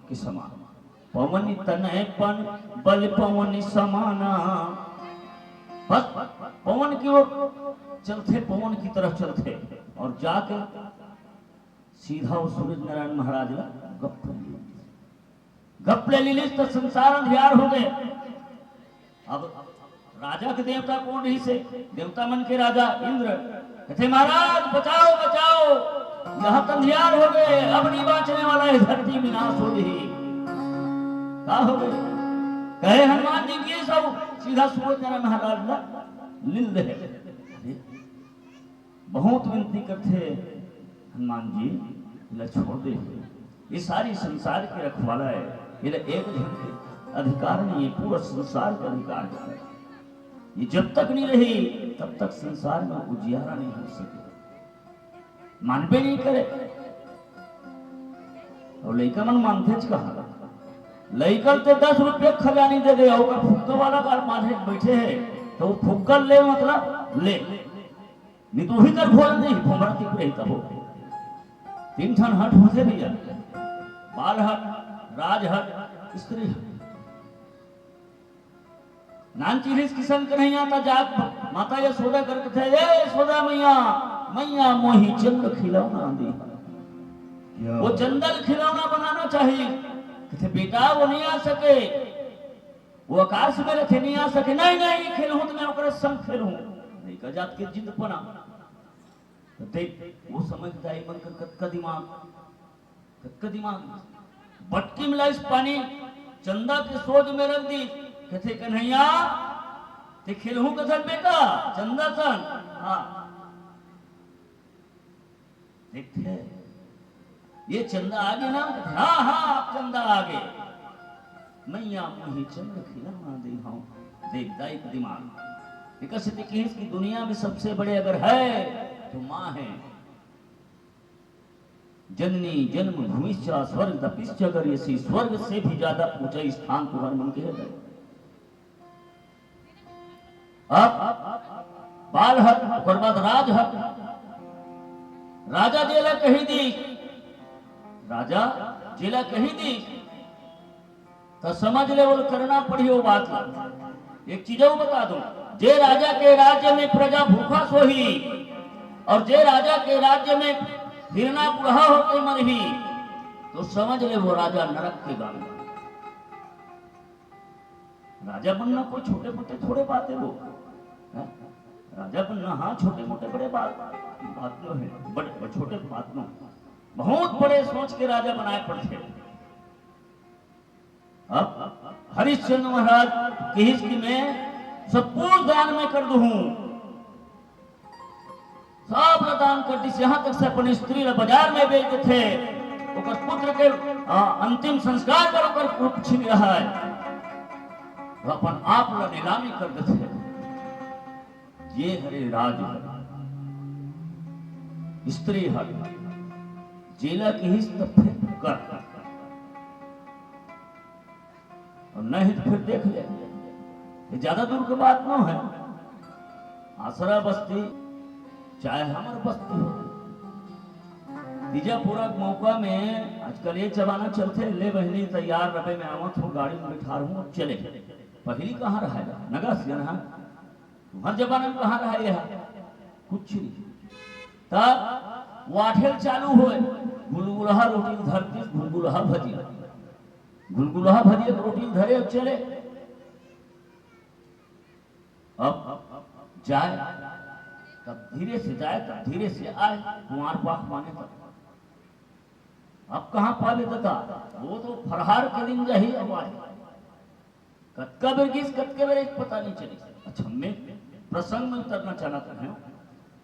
के समान। पवन तनय बल पवन समाना। बस पवन की ओर चलथे, पवन की तरह चलथे और जाके सीधा वो सूरज नारायण महाराज ला गप कर लिया। गप ले लीस त संसार अंधियार हो गए। अब राजा के देवता कौन रहिसे? देवता मन के राजा इंद्र। कथे, महाराज बचाओ, बचाओ, यह अंधियार हो गए, अब नहीं बांचने वाला है, धरती विनाश हो गई। का हो गए? कहे हनुमान जी के सब सीधा सूरज नारायण महाराज ला लील रहे। बहुत विनती करथे हनुमान जी, इला छोड़ दे। ये सारी संसार के रखवाला है, इला एक झन के अधिकार नहीं है, पूरा संसार का अधिकार है। ये जब तक नहीं रही, तब तक संसार में उजियारा नहीं हो सके। मानबे नहीं करे। और लइका मन मानथेच कहा, लइका ते दस रुपये खजानी दे दे, ओकर फुग्गा वाला कार माने बैठे है, तो वो फुग्गा ले, मतलब ले। नहीं तो वही कर भोजन नहीं, भोमरा तिप रही तब हो। तीन ठन हट होथे भैया, बाल हट, राज हट, स्त्री हट। नानचिन रहिस किशन कन्हैया त जात माता यशोदा कर कथे, ए यशोदा मैया, मैया मोही चंद खिलौना दे। क्या वो बात। चंदा ल खिलौना बनाना चाहिए। कथे, बेटा वो नहीं आ सके, वो आकाश में रखे नहीं आ सके। नहीं, नहीं, खेलहूं तो मैं ओकरे संग खेलहूं। लइका जात के जिद पना। तो देख, वो समय के दाई मन कर कतका दिमाग, कतका दिमाग। बटकी में लाइस पानी, चंदा के सोज में रख दी। कथे, कन्हैया, ते खेलहूं कथन बेटा, चंदा सन। हाँ। देखते हैं, ये चंदा आगे ना? हाँ, हाँ, आप चंदा आगे। मैया मोही चंद खिलौना दे हूं। देख, दाई का दिमाग। विकसित की इसकी दुनिया में सबसे बड़े अगर है, तो माँ है। जननी जन्म भूमिश्चा स्वर्ग तपिश्च, अगर इसी स्वर्ग से भी ज्यादा ऊंचा स्थान तुम्हारे मन के है। अब बाल हक, ओकर बाद राज हक। राजा जेला कही दी, राजा जेला कही दी, तो समझ ले, वो करना पड़ी वो बात ला। एक चीज और बता दूं, जे राजा के राज्य में प्रजा भूखा सोही और जे राजा के राज्य में हिरना बूढ़ा होके मरही, तो समझ ले वो राजा नरक के गामी। राजा बनना कोई छोटे मोटे थोड़े बात है वो, हैं? राजा बनना, हाँ, छोटे मोटे बड़े बात, बात नो है, बड़े, बड़े छोटे बात नो, बहुत बड़े सोच के राजा बनाए पड़ते हैं। अब हरिश्चंद्र महाराज किहिस कि मैं सब कुछ दान में कर दूं, सब ला दान कर दिस, यहाँ तक से अपन स्त्री ला बाजार में बेच देथे, ओकर पुत्र के, आ, अंतिम संस्कार बर ओकर कुछ नहीं रहा है, वो अपन आप ला नीलामी कर देथे। ये हरे राज हर, स्त्री हर, जेला किहिस त फिर कर, और नहीं तो फिर देख ले, ये ज्यादा दूर की बात नो है। आसरा बस्ती चाहे हमर बस्ती हो, तीजा पूरा के मौका में आजकल ये जमाना चलथे, ले बहिनी तैयार रबे, मैं आवत हूँ, गाड़ी में बैठा रहूँ, अब चले। पहली कहाँ रहा है नगा सियन हा? तुम्हार जमाना में कहाँ रहा ये हा? कुछ नहीं। तब वाठेल चालू होए, गुलगुलहा रोटी धरती, गुलगुलहा भजिया, गुलगुलहा भजिया के रोटी धरे, अब चले। अब जाए, तब धीरे से जाए, तब धीरे से आए, कुंवार पाख माने तब। अब कहाँ पावे दादा, वो तो फरहार के दिन जाही अब आए। कतका बेर गिस, कतका बेर एक पता नहीं चले। अच्छा, मैं प्रसंग में उतरना चाहता हूँ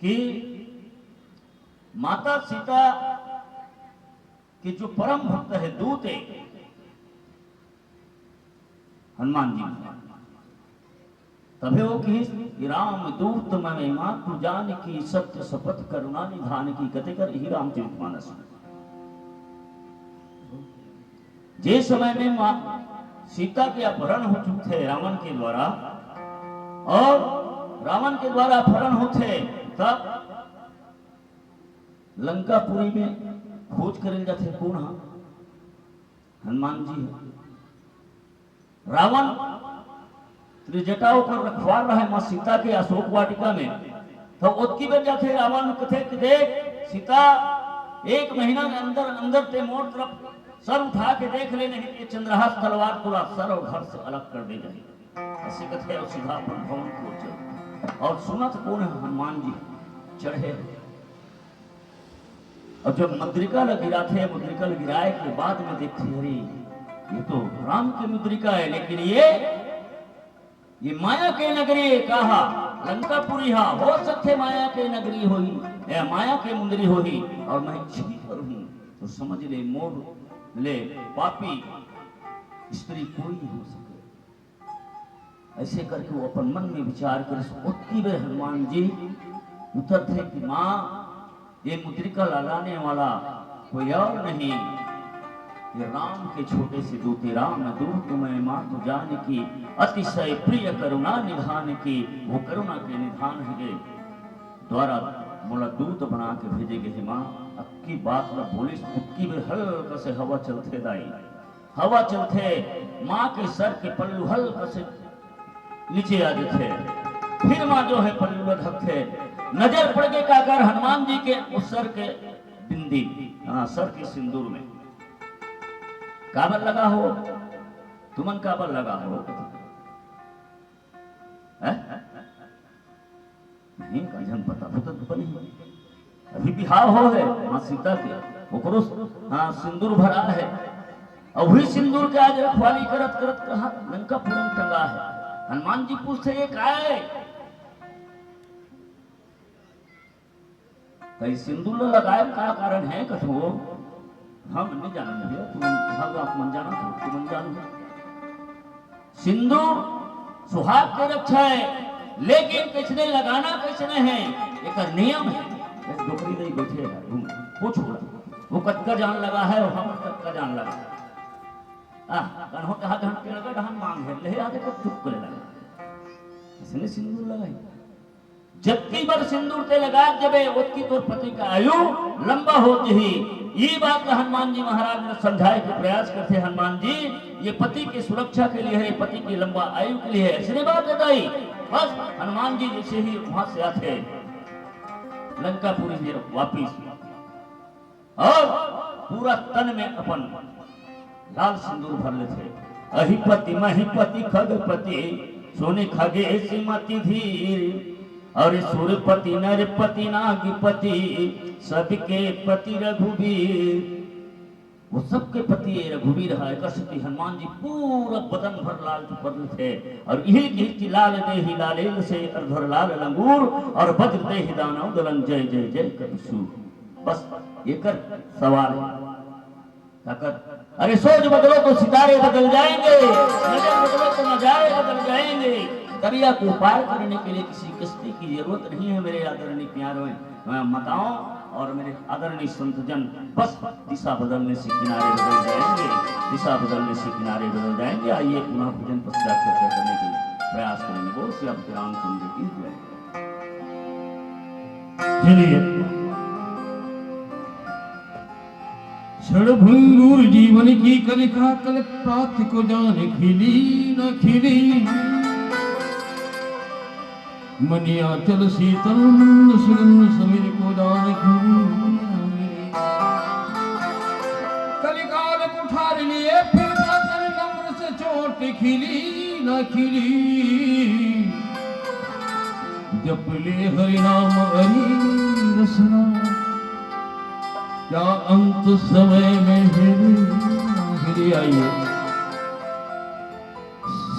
कि माता सीता के जो परम भक्त है, दूत है हनुमान जी, तभे वो किहिस कि राम दूत मम मातु जानकी, सत्य सपथ करुणा निधानकी। कते कर ही रामचरित मानस में। जे समय में माँ सीता के अपहरण हो चुके थे रावण के द्वारा, और रावण के द्वारा अपहरण होथे, तब लंकापुरी में खोज करल जाथे, कौन हा? हनुमान जी हे। रावण त्रिजटा ओकर रखवार रहे माँ सीता के अशोक वाटिका में, तो ओतकी बेर जाथे रावण, कथे कि देख सीता, एक महीना के अंदर अंदर ते मोर तरफ सर उठा के देख ले, नहीं ये चंद्रहास तलवार तोला सर और घर से अलग कर दे जाही। ऐसे कथे और सीधा अपन भवन को चल, और सुनत कौन है? हनुमान जी चढ़े। और जब मुद्रिका ल गिराथे, मुद्रिका ल गिराए के बाद में देखथे, अरे, ये तो राम की मुद्रिका है, लेकिन ये, ये माया के नगरी कहा, लंकापुरी हा, हो सकथे माया के नगरी होही, या माया के मुंदरी होही, और मैं छिप पर हूँ, तो समझ ले, मोर ले पापी स्त्री कोई नहीं हो सके। ऐसे करके वो अपन मन में विचार करिस। ओतकी बेर हनुमान जी उतरथे कि माँ, ये मुद्रिका लगाने वाला कोई और नहीं, ये राम के छोटे से दूत हे। राम दूत मम मातु जानकी, अतिशय प्रिय करुणा निधानकी। वो करुणा के निधान हे, द्वारा मोला दूत बना के भेजे गए हे माँ। अक्की बात ला बोलिस, ओतकी बेर हल्का से हवा चलथे दाई, हवा चलथे, माँ के सर के पल्लू हल्का से नीचे आ जाथे। फिर माँ जो है पल्लू ला ढकथे, नजर पड़ के काकर हनुमान जी के उस सर के बिंदी, हाँ, सर के सिंदूर में। काबर लगा हो? तुमन काबर लगा हो? हैं? नहीं, का झन पता, पता तो नहीं। अभी बिहाव हो है माँ सीता के, ओकरो, हाँ, सिंदूर भरा है। और वही सिंदूर के आज रखवाली करत करत कहाँ लंकापुरी में टंगा है। हनुमान जी पूछते, ये का है? तो इस सिंदूर ला लगाए का कारण है? कथो हम नहीं जानन भैया, तुम भाग आप मन जाना, तुम मन जानो। सिंदूर सुहाग के रक्षा है, लेकिन किसने लगाना किसने है, एकर नियम है। एक डोकरी नहीं बैठे है, तुम पूछो ना। वो कतका जान लगा है और हम कतका जान लगा है। आह, कन्हो कहा धन के लगा, डहन मांग है, ले आके कब चुप करे लगा। इसने सिंदूर लगाई। जतकी बार सिंदूर ते लगा जबे, ओतकी तोर पति का आयु लंबा हो जही। ये बात ला हनुमान जी महाराज ने समझाए के प्रयास करते। हनुमान जी, ये पति की सुरक्षा के लिए है, पति की लंबा आयु के लिए है। ऐसने बात बताई। बस हनुमान जी जैसे ही वहां से आते, लंकापुरी से वापिस और पूरा तन में अपन लाल सिंदूर भर लेथे। अहिपति महिपति खगपति, सुनि खगेश मति धीर। और सुरपति नरपति नागपति, सबके पति रघुबीर। वो सबके पति ये रघुवीर है। एकर सेती हनुमान जी पूरा बदन भर लाल के परथे और इही गीत कि लाल देहि लालेल से अधर लाल लंगूर और वज्र देहि दानव दलन जय जय जय कपि सूर। बस एकर सवाल है। ताकत, अरे सोच बदलो तो सितारे बदल जाएंगे, नजर बदलो तो नजारे बदल जाएंगे। दरिया को पार करने के लिए किसी कश्ती की जरूरत नहीं है मेरे आदरणीय प्यारे माताओं और मेरे आदरणीय संतजन। बस दिशा बदलने से किनारे बदल जाएंगे, दिशा बदलने से किनारे बदल जाएंगे। आइए पुनः भजन पश्चात चर्चा करने के लिए प्रयास करेंगे। बोल श्री रामचंद्र की जय। चलिए। क्षण भंगुर जीवन की कलिका, कल प्रात को जाने खिली न खिली। मनि आंचल शीतल मंद सुगंध समीर को जाने खिली न खिली। कलिकाल कुठार लिए फिरता तन नम्र से चोट खिली न खिली। जप ले हरि नाम हरि रसना, क्या अंत समय में हिरी हिरी। आइए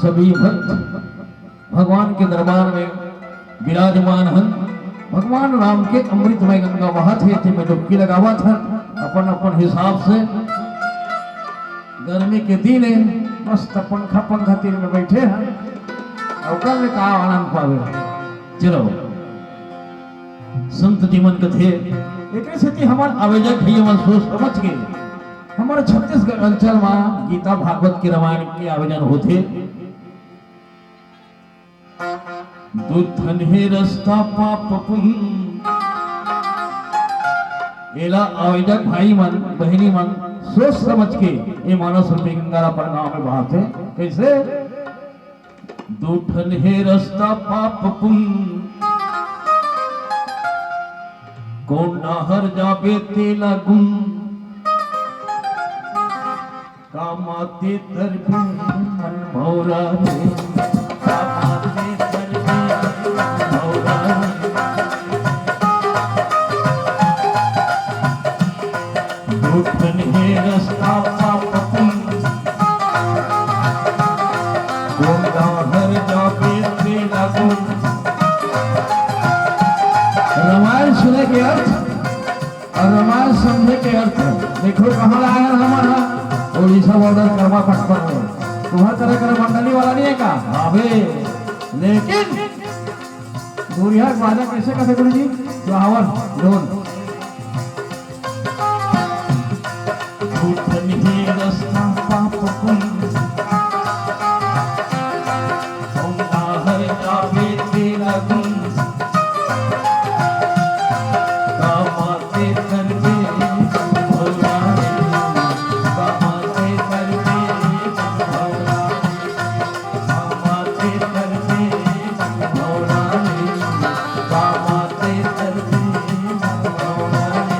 सभी भक्त भगवान के दरबार में विराजमान हन। भगवान राम के अमृतमय गंगा बहत हे, तेमे डुबकी लगावत हन अपन अपन हिसाब से। गर्मी के दिन हे, मस्त पंखा पंखा तीर में बैठे हन। अउ ओकर में का आनंद पावे। चलो, संत जी मन कथे, एकरे सेती हमर आयोजक भैया मन सोच समझ के हमर छत्तीसगढ़ अंचल म गीता भागवत के रामायण के आयोजन होथे। दू ठन हे रस्ता पाप पुन। एला आयोजक भाई मन, बहिनी मन सोच समझ के ए मानस रूपी गंगा ला अपन गांव में बहाथे। कैसे? दू ठन हे रस्ता पाप पुन, कोन डाहर जाबे तेला गुन। कामाते तरबे मन भौरा रे, कामाते तरबे मन भौरा रे। दू ठन हे रस्ता पाप पुन, कोन डाहर जाबे तेला गुन। रामायण सुने के अर्थ अउ रामायण समझे के अर्थ। देखो कहाँ ला आए हन हमन ह, उड़ीसा बॉर्डर करवा पटपन में। तुम्हर तरह कर मंडली वाला नहीं है का? अबे, लेकिन दूरिहा के बाजा कैसे कहते गुरु जी? सुहावन, ढोल। दू ठन हे रस्ता पाप पुन, कोन डाहर जाबे तेला गुन। कामाते तरबे भौरा रे, कामाते तरबे भौरा रे, कामाते तरबे भौरा रे, कामाते तरबे भौरा रे।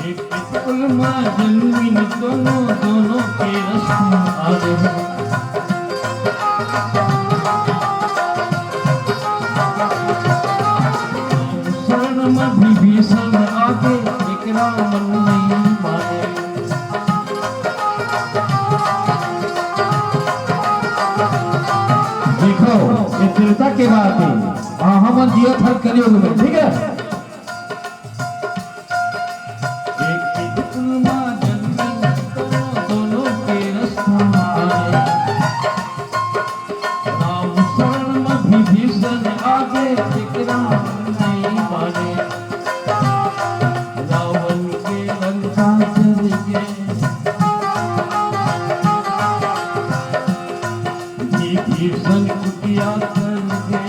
एक कुल मा जन्मिन दोनों, दोनों के रस्ता आगे। शरण मा विभीषण आगे, एकरा मन नहीं माने। देखो, ये त्रेता के बात हे। हाँ, हमन जियत हन कलयुग में, ठीक है? एक ही कुल मा जन्मे, दोनों के रस्ता आए। राम शरण मा विभीषण आगे, एकरा नहीं माने। रावण के लंका जर गे, विभीषण कुटिया कर गे।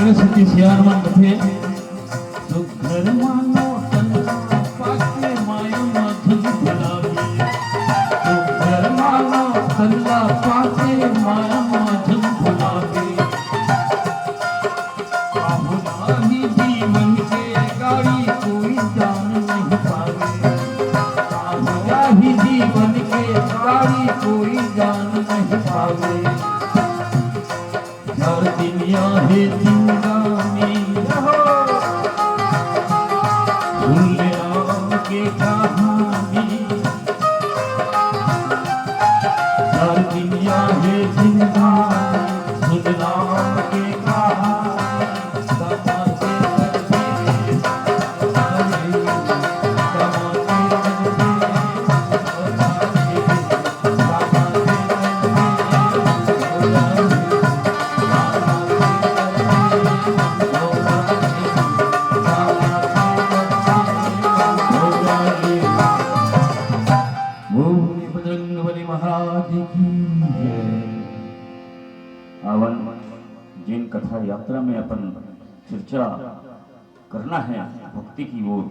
सियान मन कथे, सुघर मानो तन पाके माया मधुर भुलावे। सुघर मानो तन पाके माया मधुर भुलावे। काहू जाही जीवन के गाड़ी कोई जान नहीं पावे। काहू जाही जीवन के गाड़ी कोई जान नहीं पावे। चार दिन या हे जिंदगानी, सुन ले राम के कहानी। चार दिन या हे जिंदगानी, सुन राम के कहानी। बोल बजरंग बली महाराज की जय। आवन जिन कथा यात्रा में अपन चर्चा करना है भक्ति की ओर,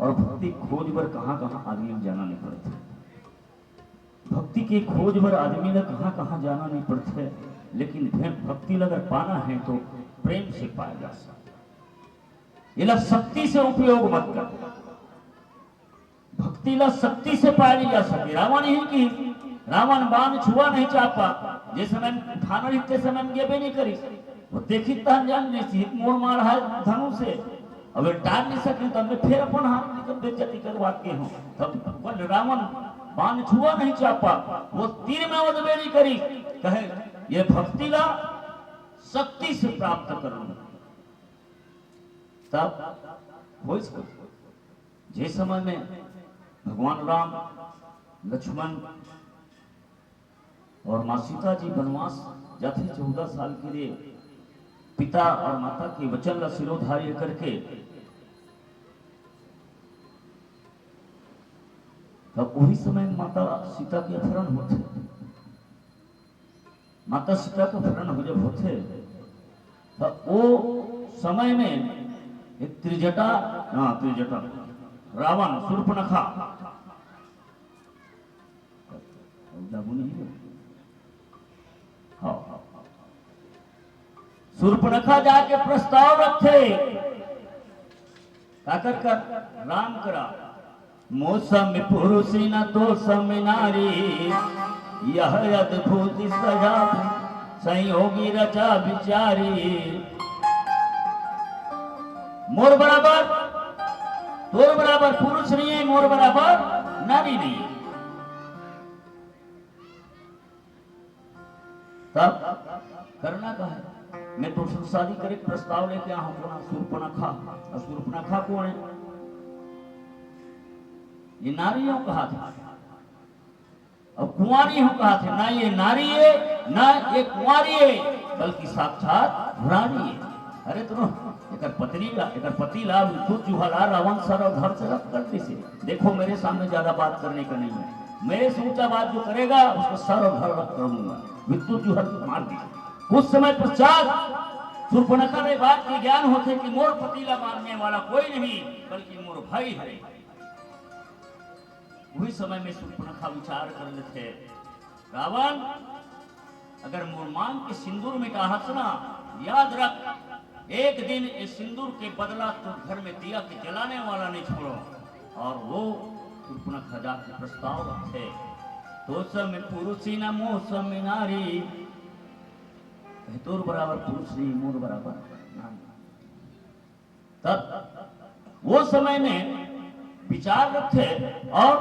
और भक्ति खोज बर कहाँ-कहाँ आदमी जाना नहीं पड़ता। भक्ति के खोज बर आदमी ला कहाँ-कहाँ जाना नहीं पड़ता है, लेकिन भे-, भक्ति ला अगर पाना है तो प्रेम से पाया जा सकता है। एला शक्ति से उपयोग मत कर। भक्ति ला शक्ति से पाए नहीं जा सके। रावण ही की, रावण बाण छुआ नहीं चापा, जे समय उठाना रही ते समय में गेबे नहीं करी। वो देखी तहन जान नहीं सी, मोर मार है धनुष से, अब ये टार नहीं सके, तब में फिर अपन हाथ निकल बेइज्जती करवा के हूँ। तब बोल रावण बाण छुआ नहीं चापा, वो तीर में ओदबे नहीं करी, कहे ये भक्ति ला शक्ति से प्राप्त कर लो। तब हो इसको जे समय में भगवान राम, लक्ष्मण और माँ सीता जी बनवास जाथे चौदह साल के लिए, पिता और माता के वचन ला शिरोधार्य करके, तब वही समय माता सीता के अपहरण होथे। माता सीता के अपहरण हो जब होथे, त ओ समय में एक त्रिजटा, हाँ, त्रिजटा, रावण, शूर्पणखा, जाबू नहीं है? हाँ, हाँ, हाँ। शूर्पणखा जाके प्रस्ताव रखथे, काकर कर? राम करा। मौसम पुरुष न तो सम नारी, यह अद्भुत सजा संयोगी रचा विचारी। मोर बराबर, तोर बराबर पुरुष नहीं है, मोर बराबर नारी नहीं है। तब करना का है? मैं तो शादी करे के प्रस्ताव लेके आया हूँ, कोना शूर्पणखा। और शूर्पणखा कौन है? ये नारियों कहा था। अब कुंवारी हूँ कहा थे, ना ये नारी है, ना ये कुंवारी है, बल्कि साक्षात रानी है। अरे तुम एकर पत्नी ला, एकर पति ला, विद्युत जुहा ला रावण सर और धड़ से रख कर दिसे। देखो, मेरे सामने ज्यादा बात करने का नहीं है। मेरे से ऊंचा बात जो करेगा, उसको सर और धड़ रख कर दूंगा। विद्युत जुहा मार दी। कुछ समय पश्चात शूर्पणखा ने बात के ज्ञान होते कि मोर पति ला मारने वाला कोई नहीं, बल्कि मोर भाई हरे। वही समय में शूर्पणखा विचार कर लेथे, रावण, अगर मोर मांग के सिंदूर मिटाहस ना, याद रख, एक दिन इस सिंदूर के बदला तो घर में दिया के जलाने वाला नहीं छोड़ो। और वो शूर्पणखा जाके प्रस्ताव रखथे, तो सम पुरुषी न मो सम नारी, कहे, तोर बराबर पुरुष नहीं, मोर बराबर नारी। तब वो समय में विचार रखथे, और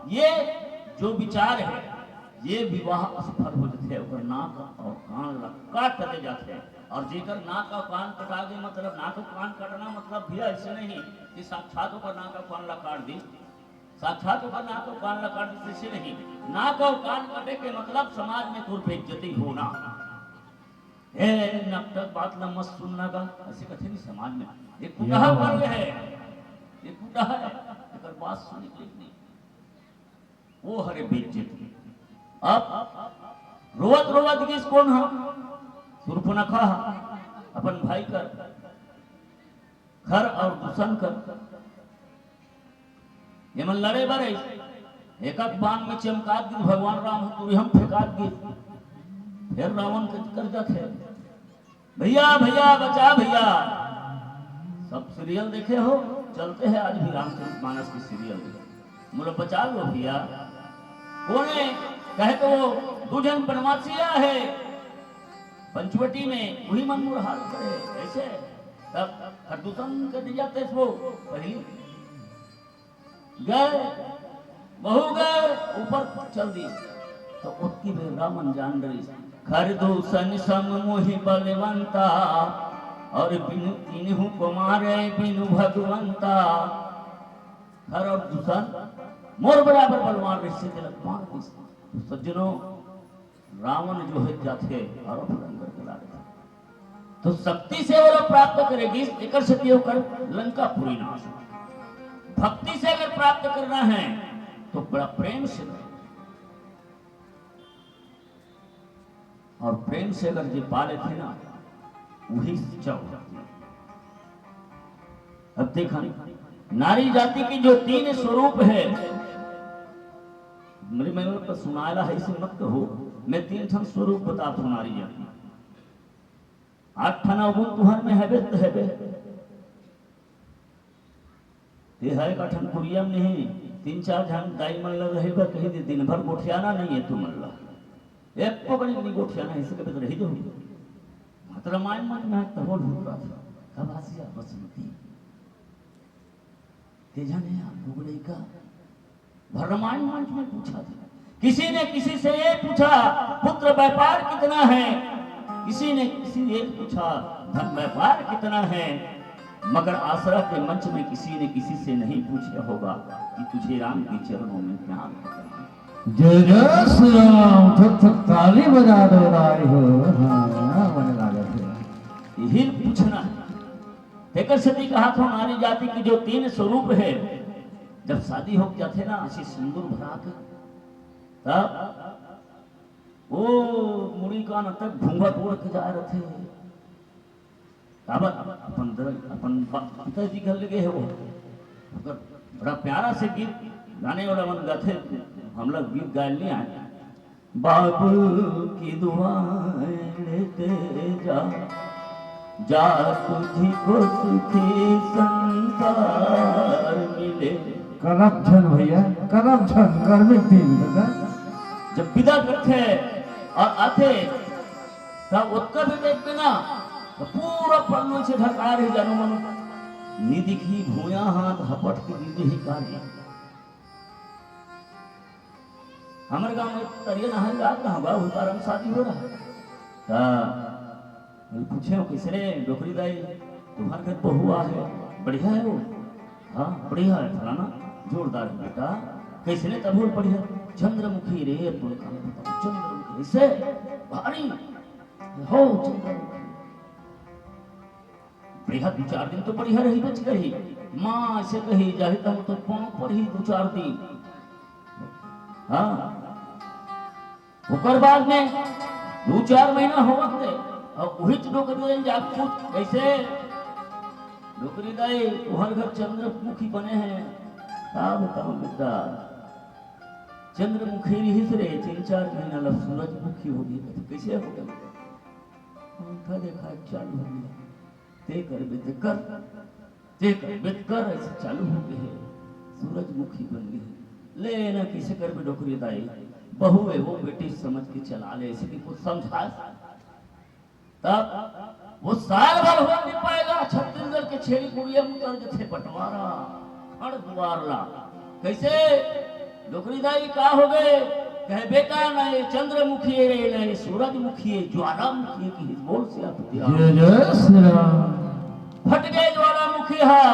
ये जो विचार है, ये विवाह असफल हो जाथे, ओकर नाक और कान ला काट दे जाथे। और जेकर नाक और कान कटा गए, मतलब नाक और कान कटना मतलब भी ऐसे नहीं कि साक्षात ओकर नाक और कान ला काट दी, साक्षात ओकर नाक और कान ला काट दी, ऐसे नहीं। नाक और कान कटे के मतलब समाज में तोर बेइज्जती होना। हे नकटक बात ला मत सुनना गा, ऐसे कथे नहीं समाज में। ये कुटहा वर्ग है, ये कुटहा है, एकर बात सुने के नहीं। वो हरे बेइज्जती। अब रोवत रोवत गिस कोन हा? शूर्पणखा हा। अपन भाई कर, खर और दूषण कर, ये मन लड़े बर आइस। एक एक बाण में चमकात गिस, भगवान राम ह तुरही म फेंकात गिस। फिर रावण के कर जाथे, "भैया, भैया, बचा भैया।" सब सीरियल देखे हो, चलते हैं आज भी रामचरित मानस के सीरियल। मोला बचा लो भैया। कोने कहे तो वो दू झन बनवासिया है पंचवटी में, वही मन मोर हाल करे। ऐसे तब खरदूषण कर दी जाते इसको पहली गए, बहू गए, ऊपर चल दी। तो ओतकी बेर रावण जान रहिस, "खरदूषण सम मोहि बलवंता, और बिनु तिनहु को मारे बिनु भगवंता।" खर और दूषण मोर बराबर बलवान रहिस, तेला मार दिस। तो सज्जनों, रावण जो है जाथे और अपहरण करके ला देथे। तो शक्ति से वो लोग प्राप्त करेगी, एकर सेती ओकर लंकापुरी नाश हो। भक्ति से अगर प्राप्त करना है तो बड़ा प्रेम से करो। और प्रेम से अगर जे पा लेथे ना, वही सच्चा भक्ति। अब देखा, नारी जाति की जो तीन स्वरूप है, मेरे मन पर सुनायला है, इसे मत कहो, मैं तीन ठन स्वरूप बतात हूँ नारी जाति। आठ ठन अवगुण तुहर में हवे त हवे। ते ह एक ठन कुरिया में नहीं, तीन चार झन दाई मन ल रहे बर कही दे, दिन भर गोठियाना नहीं है तुमन ल। एक पकड़ी नहीं गोठियाना है, इसके भीतर रही दो। मत रामायण मंच में तबो लूट रहा था। कब आसिया बसंती? ते जाने आप लोग लइका। भर रामायण मंच में पूछा था। किसी ने किसी से ये पूछा, "पुत्र व्यापार कितना है?" किसी ने किसी ये पूछा, "धन व्यापार कितना है?" मगर आसरा के मंच में किसी ने किसी से नहीं पूछा होगा कि तुझे राम के चरणों में क्या मिलता है। जय जय श्री राम। थक थक ताली बजा दो राय हो। हाँ, बने लागत है। यही पूछना है। तेकर सेती कहा था, नारी जाति की जो तीन स्वरूप है, जब शादी हो जाथे ना, ऐसी सिंदूर भरा के, तब वो मुड़ी कान तक घूंघट ओढ़ के जाए रहथे। काबर? अपन दर-, अपन बा-, पिताजी घर ले गए है वो। ओकर बड़ा प्यारा से गीत गाने वाला मन गाथे, हम लोग गीत गाए नहीं आए। बाबू की दुआएं लेते जा, जा तुझको सुखी संसार मिले। करम झन भैया, करम झन, गर्मी के दिन दादा। जब विदा करथे और आथे, तब ओतका भी देखबे ना, तो पूरा पल्लू से ढका रही जानो मनो। नी दिखी भूया हाथ हपट के गिर ही काली। हमर गांव में तरिया नहाए जात रहा, बाबू तारा में शादी हो रहा। ता बोले, पूछे हो, "कैसे रे डोकरी दाई, तुम्हारे घर बहू आ है, बढ़िया है वो?" "हाँ, बढ़िया है फलाना, जोरदार है बेटा।" "कैसे ने तब बोल बढ़िया?" "चंद्रमुखी रे, तोर काम बताओ, चंद्रमुखी से भारी हो चंद्रमुखी।" बढ़िया, दू चार दिन तो बढ़िया रही, बच गई। माँ ऐसे कही, "जाही त हम तो पाँव पड़ही दू चार दिन।" हाँ, ओकर बाद में दू चार महीना होवत हे, और उही डोकरी दाई जाके पूछ, "कैसे डोकरी दाई, तुहर घर चंद्रमुखी बने हैं?" "का बताऊं बेटा, चंद्रमुखी रहिस रे, तीन चार महीना ला सूरजमुखी हो गई।" "कैसे हो गई?" "उनका देखा चालू हो गया।" ते करबे ते कर, ते करबे ते कर, ऐसे चालू हो गए हे, सूरजमुखी बन गए हे। ले ना, किसे करबे डोकरी दाई, बहू है वो, बेटी समझ के चला ले, ऐसे कि कुछ समझा। तब वो साल भर हो नहीं पाएगा, छत्तीसगढ़ के छेरी कुड़िया में उतर जथे बंटवारा, खड़ दुआर ला। कैसे? डोकरी दाई का हो गए? कहे, "बेटा, न ये चंद्रमुखी है रे, न ये सूरजमुखी है, ज्वालामुखी है," कि बोल से आप जय जय श्री राम। फट गए ज्वालामुखी हा,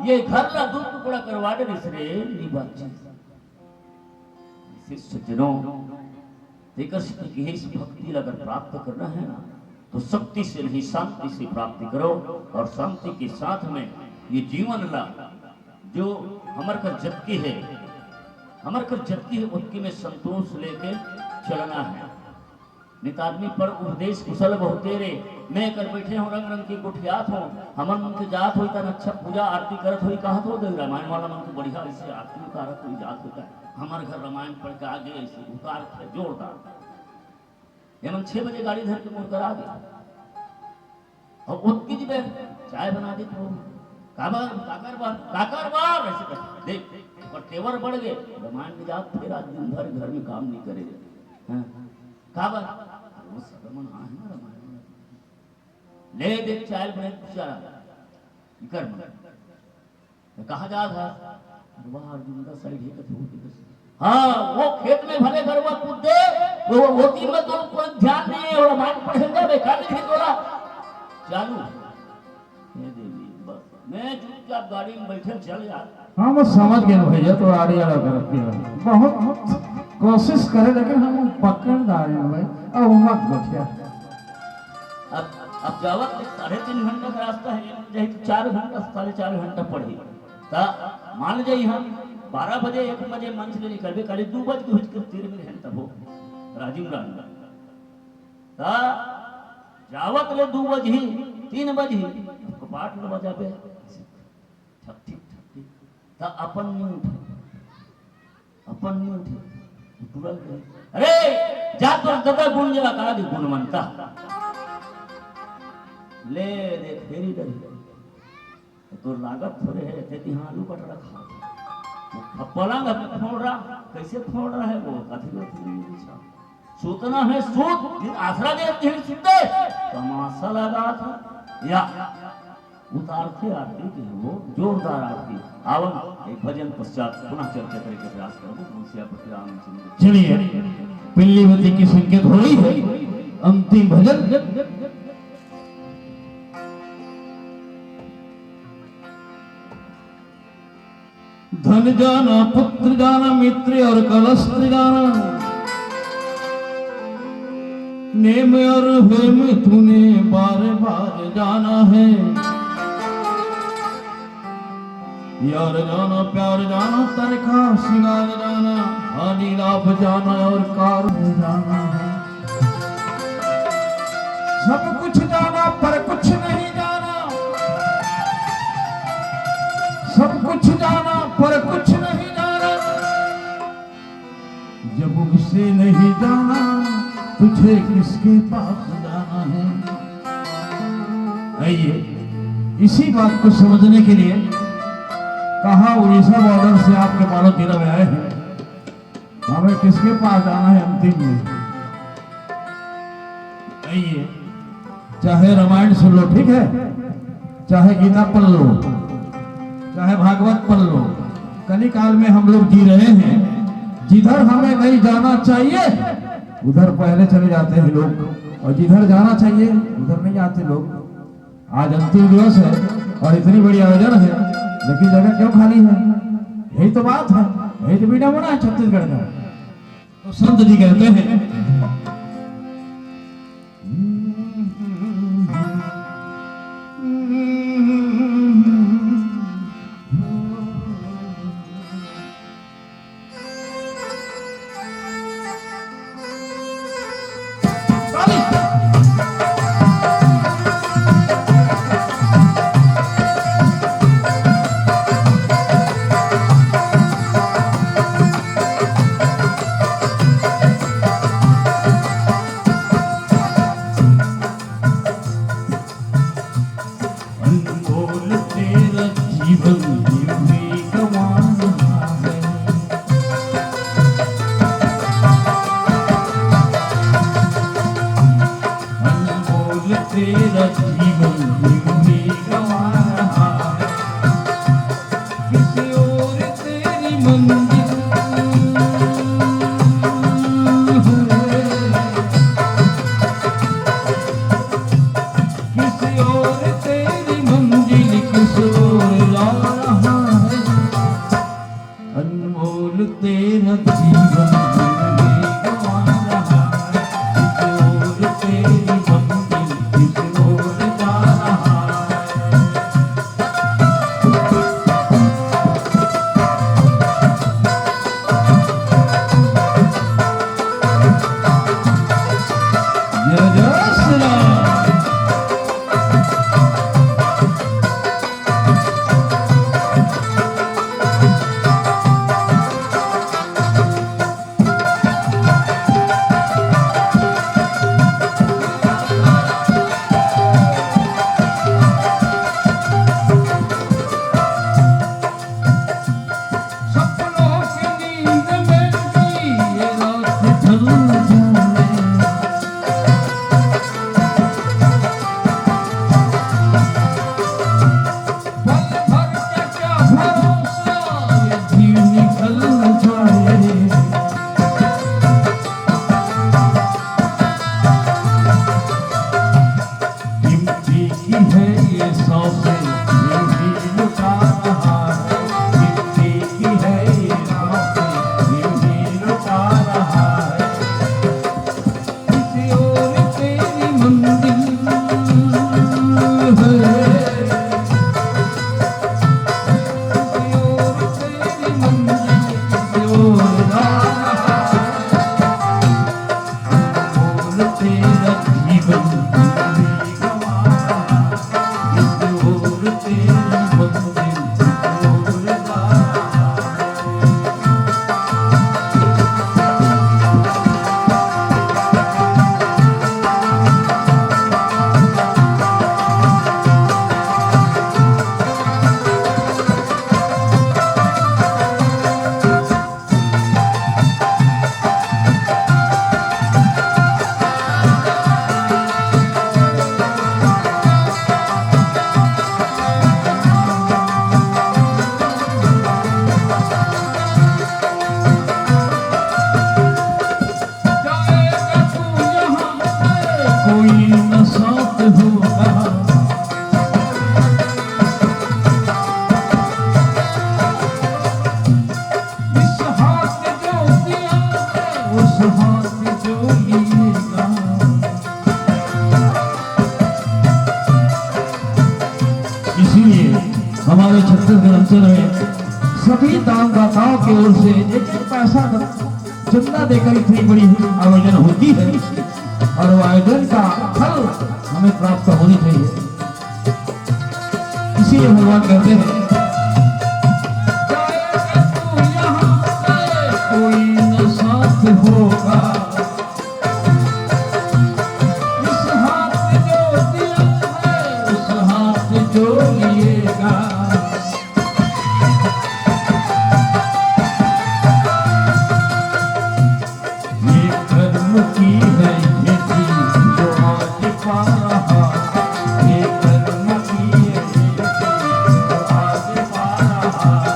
ये घर ला दू टुकड़ा करवा दे रे, नी बाची। फिर सज्जनों, तेकर से कि इस भक्ति ला अगर प्राप्त करना है ना, तो शक्ति से नहीं, शांति से प्राप्त करो। और शांति के साथ में ये जीवन ला, जो हमर कर जबकि है, हमर कर जबकि है, उतकी में संतोष लेके चलना है। नित आदमी पर उपदेश कुशल बहुते रे। मैं कर बैठे हों रंग रंग के गोठियात हों। हमन मन के जात होई तन अच्छा पूजा आरती करत होई कहत हों। देख रामायण वाला मन तो बढ़िया ऐसे आरती उतारत होई जात होई का। हमर घर रामायण पढ़ के आगे ऐसे उतार के जोरदार। ये मन छह बजे गाड़ी धर के मोर कर आगे। अउ ओतकी जी बेर चाय बना दे तो। काबर, काकर बर, काकर बर, ऐसे कर। देख, ओकर तेवर बढ़ गे। रामायण में जात फिर आज दिन भर घर में काम नहीं करे। हाँ, काबर? वो सब मन आहे ना रामायण में। ले देख चाय बने बेचारा। इकर मन। मैं कहाँ जात हस? अरे वाह, अर्जुन का साइड है, कथी होती बस। हाँ, वो खेत में भले गरवा कूद दे, वो, वो तीन में तो कोई ध्यान नहीं है, और रामायण पढ़ेगा, बेकार नहीं है तोरा। चालू। हे देवी, बस। मैं चुपचाप गाड़ी में बैठे चल जात। हाँ, मैं समझ गए भैया, तो आड़ी आड़ा करत के बहुत कोशिश करे, लेकिन हम पकड़ दाए भाई, अब मत बचिया। अब, अब जावत के साढ़े तीन घंटा का रास्ता है, यही तो चार घंटा, साढ़े चार घंटा पढ़ी। ता मान जाई हम बारह बजे, एक बजे मंच ले निकलबे, काली दू बज के हुच के तीर में रहन तब हो। राजीव राम। ता जावत ले दू बज ही, तीन बज ही, कपाट ले बजाबे। ठक ठिक, ठक ठिक। ता अपन नहीं उठे। अपन नहीं उठे। तुरंत कहे, "अरे, जा तोर ददा गुण जला करा दी गुणवंता।" ले दे, फेरी डरी। तोर लागत थोड़े है, ते तिहाँ आलू कटरा खा। वो पलंग अभी फोड़ रहा, कैसे फोड़ रहा है वो? कथी, कथी नहीं बिछा। सूतना है सूत, दिन आसरा दे, दिन सुते। तमाशा लगा था। या। उतारते आरती के वो जोरदार आरती। आवन, एक भजन पश्चात पुनः चर्चा करे के प्रयास करबो। मुंशियापति रामचंद्र। चलिए, पिल्लीवती की संकेत हो रही है, अंतिम भजन। धन जाना, पुत्र जाना, मित्र और कलस्त्र जाना, नेम और हेम तूने बार बार जाना है। यार जाना, प्यार जाना, तरका श्रृंगार जाना, हानि लाभ जाना और कार जाना है। सब कुछ जाना पर कुछ नहीं जाना, सब कुछ जाना पर कुछ नहीं जाना। जब उसे नहीं जाना, तुझे किसके पास जाना है? आइए, इसी बात को समझने के लिए कहा उड़ीसा बॉर्डर से आपके मालव जिला में आए हैं। हमें किसके पास जाना है अंतिम में? आइए, चाहे रामायण सुन लो, ठीक है, चाहे गीता पढ़ लो, चाहे भागवत पढ़ लो, कलिकाल में हम लोग जी रहे हैं। जिधर हमें नहीं जाना चाहिए, उधर पहले चले जाते हैं लोग, और जिधर जाना चाहिए, उधर नहीं आते लोग। आज अंतिम दिवस है और इतनी बड़ी आयोजन है, लेकिन जगह क्यों खाली है? यही तो बात है, यही तो विडंबना है छत्तीसगढ़ का। तो संत जी कहते हैं, अनमोल तेरा जीवन यूं ही गंवाना है। अनमोल तेरा जीवन यूं ही गंवाना है। किसी और तेरी मंजिल है। किसी और तेरी मंजिल किस ओर जा रहा है। अनमोल तेरा जीवन जिंदगी गंवा रहा है। किस ओर तेरी मंजिल किस ओर जा रहा है। जय जय श्री राम। सपनों की नींद में भी ये रात ढल जाए। पल भर का क्या भरोसा, ये जीव निकल जाए। गिनती की है ये सांसें, यूं ही लुटा रहा है। गिनती की है ये सांसें, यूं ही लुटा रहा है। किसी और तेरी मंजिल है, किसी और तेरी मंजिल, किसी और राह। बोल तेरा जीवन भी गंवारा, किसी और तेरी मंजिल, किसी और राह। जाएगा तू यहाँ से, कोई न साथ होगा। इस हाथ जो दिया है, उस हाथ जो लिएगा। इसीलिए हमारे छत्तीसगढ़ अंचल में सभी दानदाताओं की ओर से एक एक पैसा चंदा देकर इतनी बड़ी आयोजन होती है और वो आयोजन का फल हमें प्राप्त होनी चाहिए। इसीलिए भगवान कहते हैं, "जाएगा तू यहाँ से, कोई न साथ होगा।" इस हाथ जो दिया है, उस हाथ जो लिएगा। ये कर्म की है खेती जो आज पा रहा, ये कर्म की है खेती जो आज पा रहा।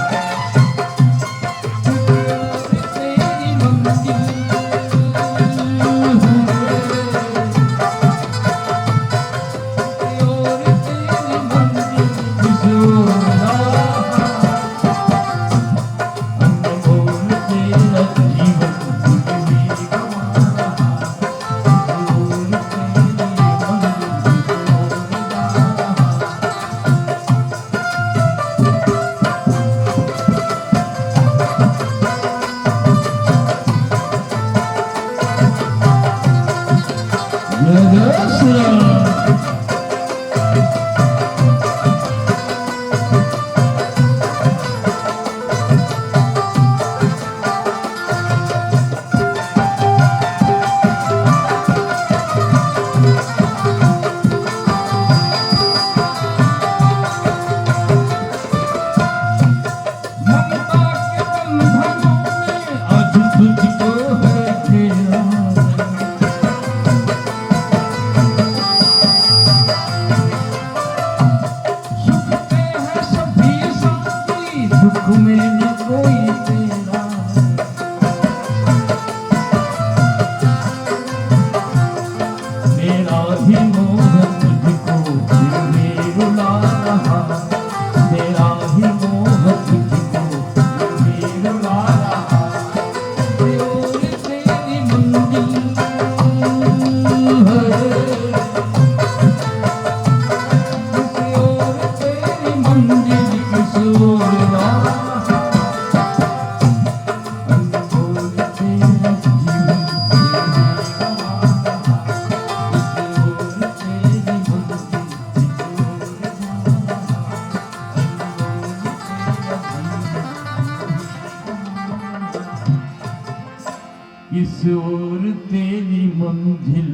किस ओर तेरी मंजिल,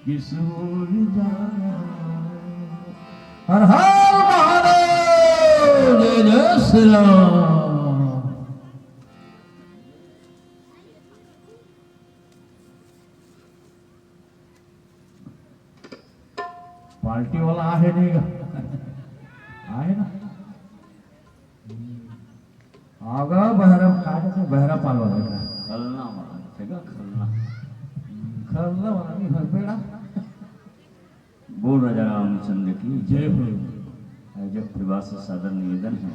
किस ओर जाना। हर हर महादेव, जय जय श्री राम। पार्टी वाला आहे नहीं का? आहे ना? आगा बहरा, का कहते हैं? बहरा पाल वाला का? खलना वाला, ठीक है, खलना। खलना वाला नहीं, हर बेड़ा। बोल राजा रामचंद्र की जय हो। जब प्रवास से सादर निवेदन है,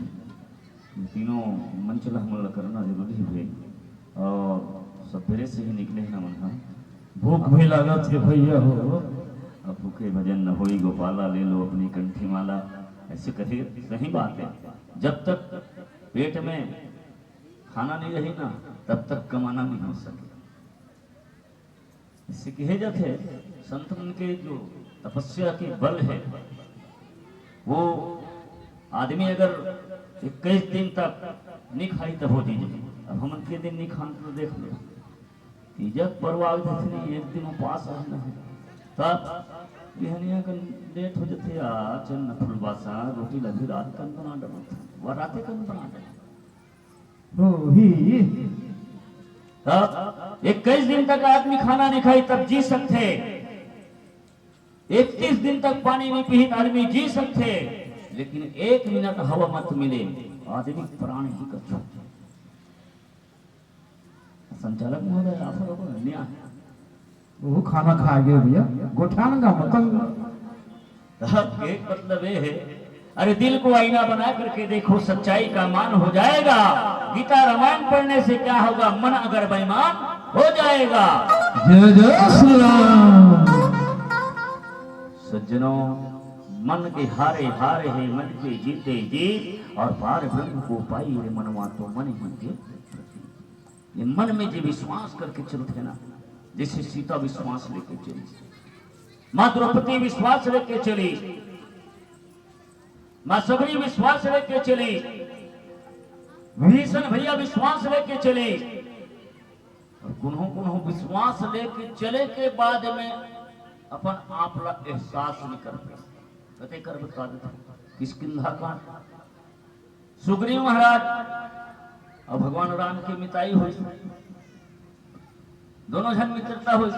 ये तीनों मंच ला हमन ला करना जरूरी है। और सबेरे से ही निकले हैं हमन हा। भूख भी लागत है भैया हो। अब भूखे भजन न होई गोपाला, ले लो अपनी कंठी माला। ऐसे कहे, सही बात है। जब तक पेट में खाना नहीं रही ना, तब तक कमाना नहीं हो सके। इससे कहे जाते, संत मन के जो तपस्या के बल है, वो आदमी अगर इक्कीस दिन तक नहीं खाई, तब हो जी। अब हमन के दिन नहीं खान तो देख लो, तीजक परवाग दसनी एक दिन उपास रहना है। तब बिहनिया कन लेट हो जथे, आ चन्न फुलबासा रोटी लगी रात कन बना डरत, वह राते कन बना डरत। हो ही। तब इक्कीस दिन तक आदमी खाना नहीं खाई, तब जी सकथे। इकतीस दिन तक पानी नहीं पीही, आदमी जी सकथे। लेकिन एक मिनट हवा मत मिले, आदमी प्राण ही कछु। संचालक महोदय, आप लोगों ने न्याय। वो खाना खा गए भैया, गोठान का मतंग। अब एक मतलब ये है, अरे दिल को आईना बना करके देखो, सच्चाई का मान हो जाएगा। गीता रामायण पढ़ने से क्या होगा, मन अगर बेईमान हो जाएगा। जय जय श्री राम। सज्जनों, मन के हारे हारे हैं, मन के जीते जीत, और पार ब्रह्म को पाई रे मनवा तो मन ही के। ये मन में जो विश्वास करके चलते ना, जैसे सीता विश्वास लेके चली, माँ द्रौपदी विश्वास लेके चली, माँ शबरी विश्वास लेके चली, विभीषण भैया विश्वास लेके चली, और कुन्हो कुन्हो विश्वास लेके चले के बाद में अपन आप ला एहसास नहीं कर पाए। कते कर बता देते, किसकिंधा कांड। सुग्रीव महाराज और भगवान राम के मिताई हुई, दोनों जन मित्रता हुई।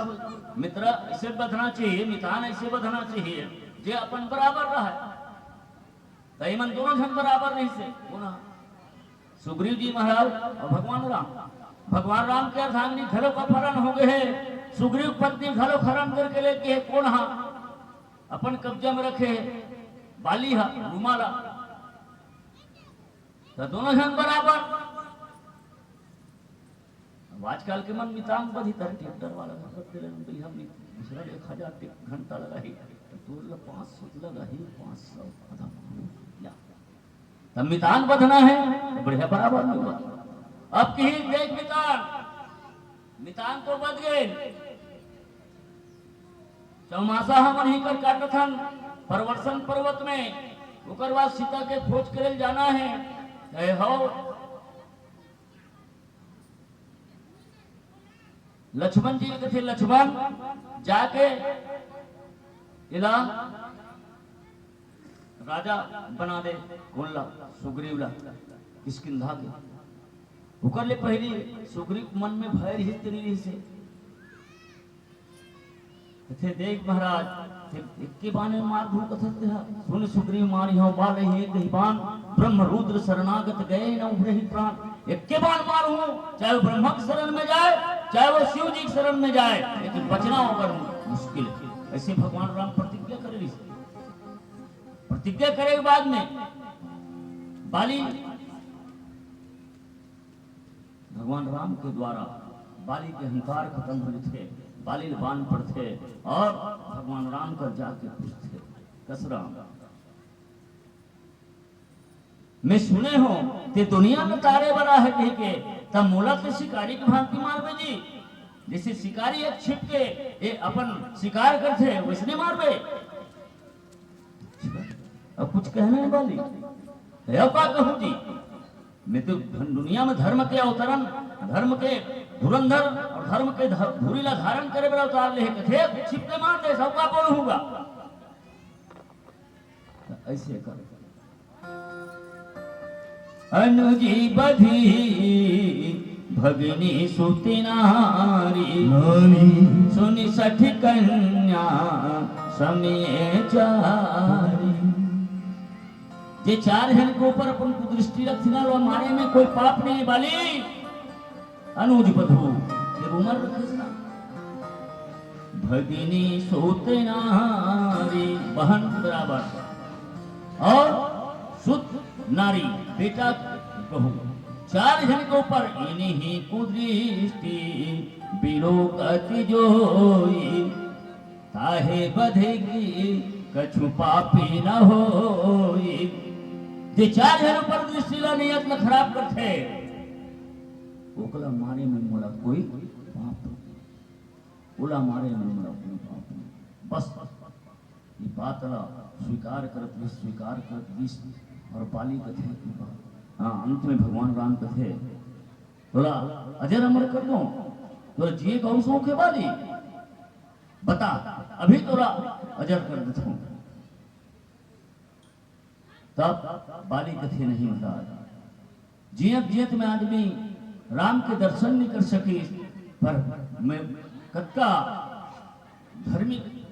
मित्र ऐसे बधना चाहिए, मितान ऐसे बधना चाहिए जे अपन बराबर रहे। तो इमन दोनों जन बराबर नहीं से, कोन हा? सुग्रीव जी महाराज और भगवान राम। भगवान राम के अर्धांगिनी घलो अपहरण हो गए है, सुग्रीव पत्नी घलो हरण करके लेके है, कोन हा? अपन कब्जा में रखे है, बाली हा, रूमाला। तो दोनों जन बराबर। अब आजकल के मन मितान बधी तर ट्रैक्टर वाला मतलब तेरे हम भैया मी-, दूसरा एक हजार टे-, घंटा लगा ही, तो तोर ला पाँच सौ लगा ही, पाँच सौ आधा या। तब मितान बधना है, तो बढ़िया बराबर में हुआ। अब की देख मितान, मितान तो बध गए। चौमासा हमन ही कर काटथन, परवर्षण पर्वत में, ओकर बाद सीता के खोज करे जाना है। कहे हो, लक्ष्मण जी कथे, लक्ष्मण जाके इला राजा बना दे, कोन ला? सुग्रीव ला, किसकिंधा के। ओकर ले पहली सुग्रीव मन में भय रहिस ते नहीं रहिस हे। कथे, देख महाराज, ते एक्के बान में मार दूं कथस तेहा। सुन सुग्रीव मारिहौं बालहि एक ही बान, ब्रह्म रुद्र शरणागत गए न उभरहि प्राण। एक्के बान मारहूं, चाहे वो ब्रह्मा के शरण में जाए, चाहे वो शिव जी के शरण में जाए, लेकिन बचना ओकर मुश्किल है। ऐसे भगवान राम प्रतिज्ञा करे रहिस। प्रतिज्ञा करे के बाद में बाली भगवान राम के द्वारा बाली के अहंकार खत्म हो जथे, बाली ल बान पड़थे और भगवान राम कर जाके पूछथे, कस राम, मैं सुने हों ते दुनिया में तारे बड़ा है कहि के, तब मोला तो शिकारी के भांति मारबे जी, जैसे शिकारी एक छिप के ये अपन शिकार करथे वैसने मारबे। अब कुछ कहना है बाली? है का कहूं जी? मैं तो धन-, दुनिया में धर्म के अवतरण, धर्म के धुरंधर और धर्म के धर-, धुरी ला धारण करे बर अवतार ले हे कथे, छिप ले मार दे, सबका बोल होगा। त ऐसे कर। अनुजी बधी भगिनी सुत नारी, नारी। सुनि सठ कन्या समिये चारी। जे चार झन के ऊपर अपन कुदृष्टि रखथे ना, वो मारे में कोई पाप नहीं है बाली। अनुज बधू के उमर रखिस ना। भगिनी सुत नारी, बहन बराबर, और सुत नारी, बेटा बहू, चार झन के ऊपर इनही कुदृष्टि बिलोकत जोई। ताहे बधे की कछु पापी न होई। जे चार झन ऊपर दृष्टि ला, नियत ला खराब करथे, ओकला मारे में मोला कोई पाप नहीं, ओला मारे में मोला कोई पाप नहीं। बस ये बात ला स्वीकार करत गिस, स्वीकार करत गिस, और बाली कथे, हाँ, अंत में भगवान राम कथे, "तोला अजर अमर कर दो, तोला जिए का शौक है बाली, बता, अभी तोला अजर कर देता हूँ।" तब बाली कथे, "नहीं महाराज, जियत जियत में आदमी राम के दर्शन नहीं कर सकिस, पर मैं कतका धर्मी,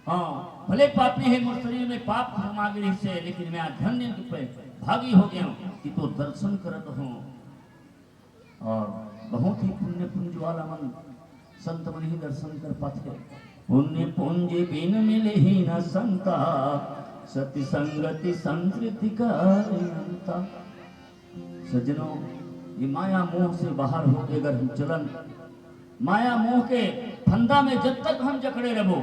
हाँ, भले पापी हे, मोर शरीर में पाप समा गे रिहिसे, लेकिन मैं आज धन्य रूप में भागी हो गया हूँ कि तो दर्शन करत हूँ।" और बहुत ही पुण्य पुंज वाला मन, संत मन ही दर्शन कर पाथे। पुण्य पुंज बिन मिलही न संता, सति संगति संस्कृति का अंता। सज्जनों, ये माया मोह से बाहर होके अगर हम चलन, माया मोह के फंदा में जब तक हम जकड़े रहबो,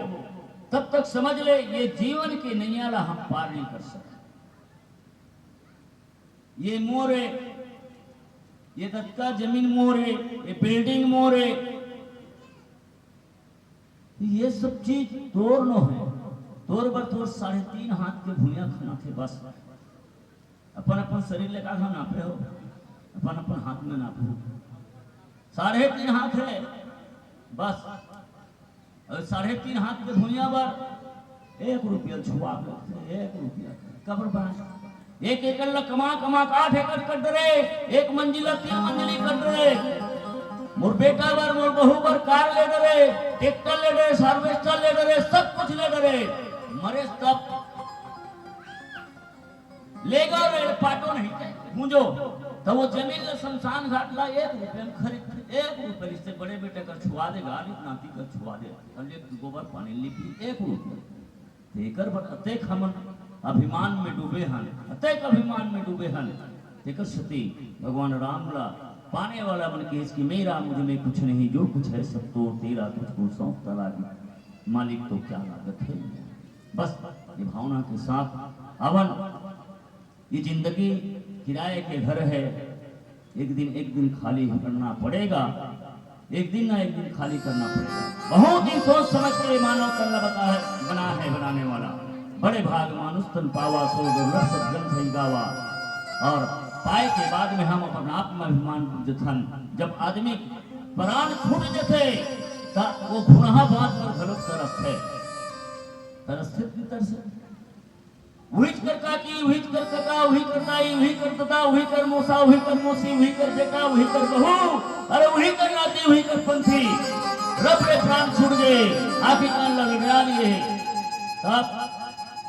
तब तक समझ ले, ये जीवन की नैया ला हम पार नहीं कर सकते। ये मोर हे, ये कतका जमीन मोर हे, ये बिल्डिंग मोर हे, ये सब चीज तोर नो हे। तोर बर तोर साढ़े तीन हाथ के भुइयां खनाथे बस। अपन अपन शरीर ले का नापे हो, अपन अपन हाथ में नापो। साढ़े तीन हाथ हे बस। अउ साढ़े तीन हाथ के भुइयां बर एक रुपया छुआ के, एक रुपया काबर बनाए? एक एकड़ ला कमा कमा के आठ एकड़ कर डरे, एक मंजिला तीन मंजिली कर डरे। मोर बेटा बर, मोर बहू बर कार ले डरे, ट्रैक्टर ले डरे, हार्वेस्टर ले डरे, सब कुछ ले डरे। मरे तब लेगा रे, पाटो नहीं ते, भूंजो। तो वो जमीन ला शमशान घाट ला एक रुपया में खरीद, एक रुपया, इससे बड़े बेटे कर छुआ देगा, नाती कर छुआ देगा। और ले गोबर पानी लिपी एक रुपया। तेकर बर अतेक हमन अभिमान में डूबे हन, अतेक अभिमान में डूबे हन। तेकर सेती भगवान राम ला पाने वाला मन कहिस कि मेरा मुझ में कुछ नहीं, जो कुछ है सब तो तेरा, तुझको सौंपता लागी। मालिक तो क्या लागत है। बस ये भावना के साथ आवन। ये जिंदगी किराए के घर है, एक दिन, एक दिन खाली करना पड़ेगा, एक दिन ना एक दिन खाली करना पड़ेगा। बहुत ही सोच समझ के मानव तन बता है, बना है बनाने वाला। बड़े भाग मानुष तन पावा, सो दुर्लभ सज्जन सही गावा। और पाए के बाद में हम अपन आप में अभिमान जथन। जब आदमी प्राण छूट जथे, त वो घुनहा बात पर घलो तरसथे, तरसथे कि तरसे? उहीच कर काकी, उहीच कर कका, उही कर दाई, उही कर ददा, उही कर मौसा, उही कर मौसी, उही कर बेटा, उही कर बहू, अरे उही कर नाती, उही कर पंथी। रब रे प्राण छूट गे, आखिर कान ला रगड़ा दिए। तब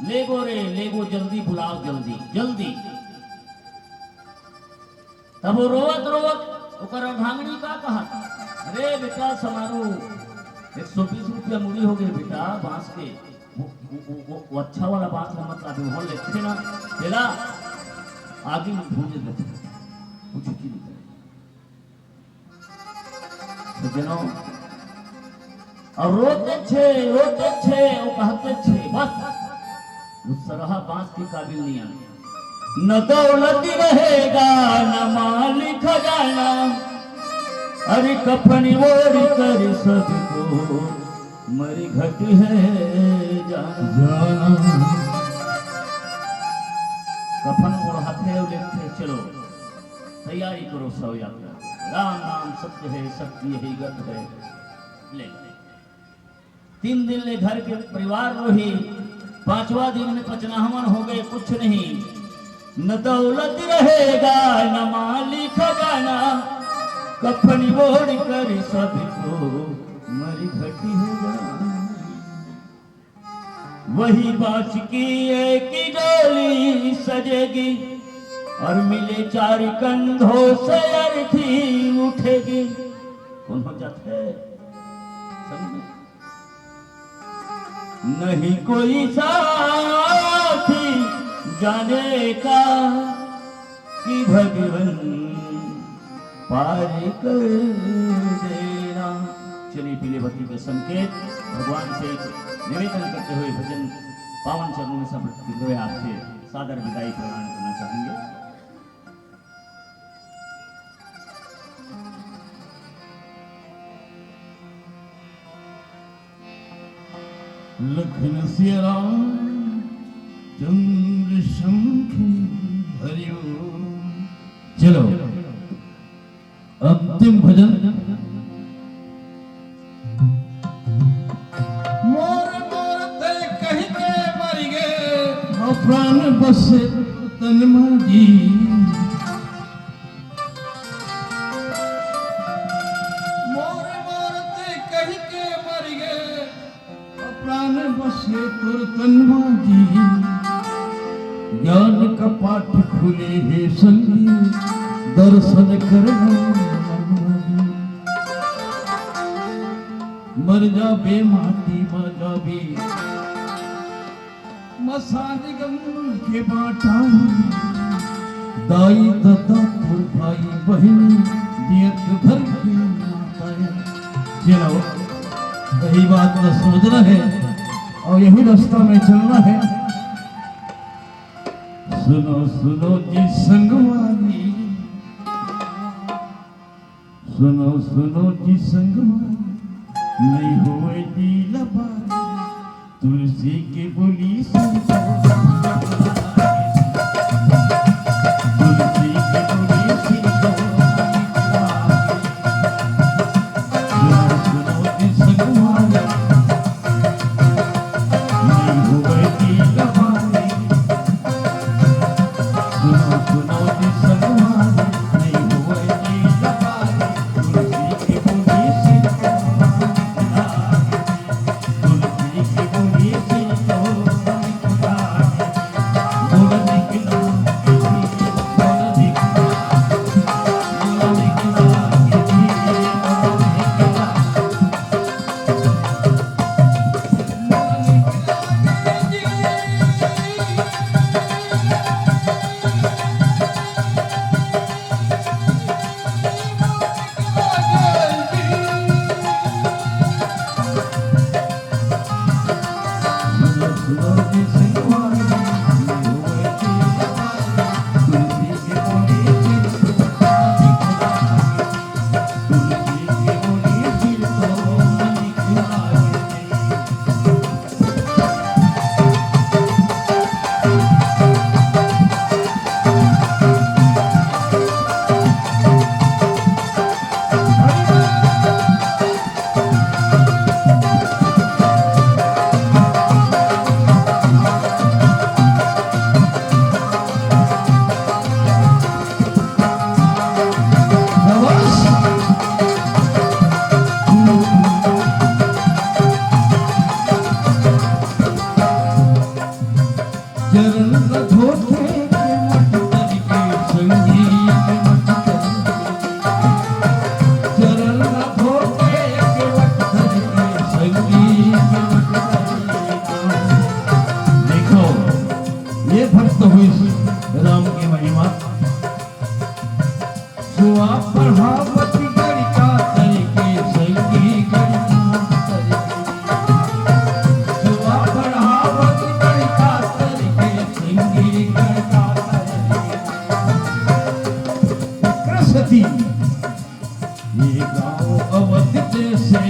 लेगो रे, लेगो, जल्दी बुलाओ, जल्दी, जल्दी। तब वो रोवत रोवत ओकर अर्धांगिनी का कहा, "अरे बेटा समारू, एक सौ बीस रुपया मुड़ी हो गए बेटा, बांस के, वो, वो, वो, वो, वो अच्छा वाला बांस है, मतलब वो लेते ना, तेला आगे में भूंज देते, कुछ की नहीं।" सज्जनों, और रोते छे, रोते छे, वो कहते छे, बस, वो सरहा बांस के काबिल नहीं आने। न दौलत रहेगा, न माल खजाना, अरे कफन ओढ़ कर सबको मर घट है जाना। जाना। कफन ओढ़ाथे और लेथे, चलो तैयारी करो शव यात्रा। राम नाम सत्य है, सत्य यही गत है। ले, तीन दिन ले घर के परिवार रोही, पांचवा दिन में पचनाहवन हो गए, कुछ नहीं। न दौलत रहेगा, न माल खजाना, कफन ओढ़ कर सबको मर घटी होगा। वही बांस की एक डोली सजेगी और मिले चार कंधों से अर्थी उठेगी। कौन हो जाता है? समझ में? नहीं कोई साथी जाने का कि भगवन पार कर देना। चलिए, पीले बत्ती के संकेत भगवान से निवेदन करते हुए भजन पावन चरणों में समर्पित करते हुए आपसे सादर विदाई प्रदान करना चाहेंगे। लखन सिया राम चंद्र शंख हरिओम। चलो, अंतिम भजन। मोर मोर ते कहि के मरि गे, अउ प्राण बसे तन मा जी। मोर मोर ते कहि के मरि गे, प्राण बसे तोर तन मा जी। ज्ञान का पाठ खुले हे संगी, दर्शन करना। मर जाबे माटी मा जाबे, मसान गम के बाटा। दाई ददा तोर भाई बहिनी, जियत घर के माता है। चलो, यही बात ला समझना है और यही रास्ता में चलना है। सुनो सुनो जी संगवारी, सुनो सुनो जी संगवारी, नहीं होए दिल बारी। तुलसी के बोली सुन, तुलसी के बोली सुन। सुनो सुनो जी संगवारी, नहीं होए दिल बारी। सुनो सुनो जी संगवारी, नहीं होए दिल बारी। तुलसी के बोली सुन, चरण धोखे के मत करिके संगीत मत कर। चरण धोखे के मत करिके संगीत मत कर। देखो, ये भक्त हुई राम की महिमा। सुआ पढ़ावत गणिका तरिके संगी गणिका तरिके। सुआ पढ़ावत गणिका तरिके संगी गणिका तरिके। कृष्ण जी, ये गाँव अवध जैसे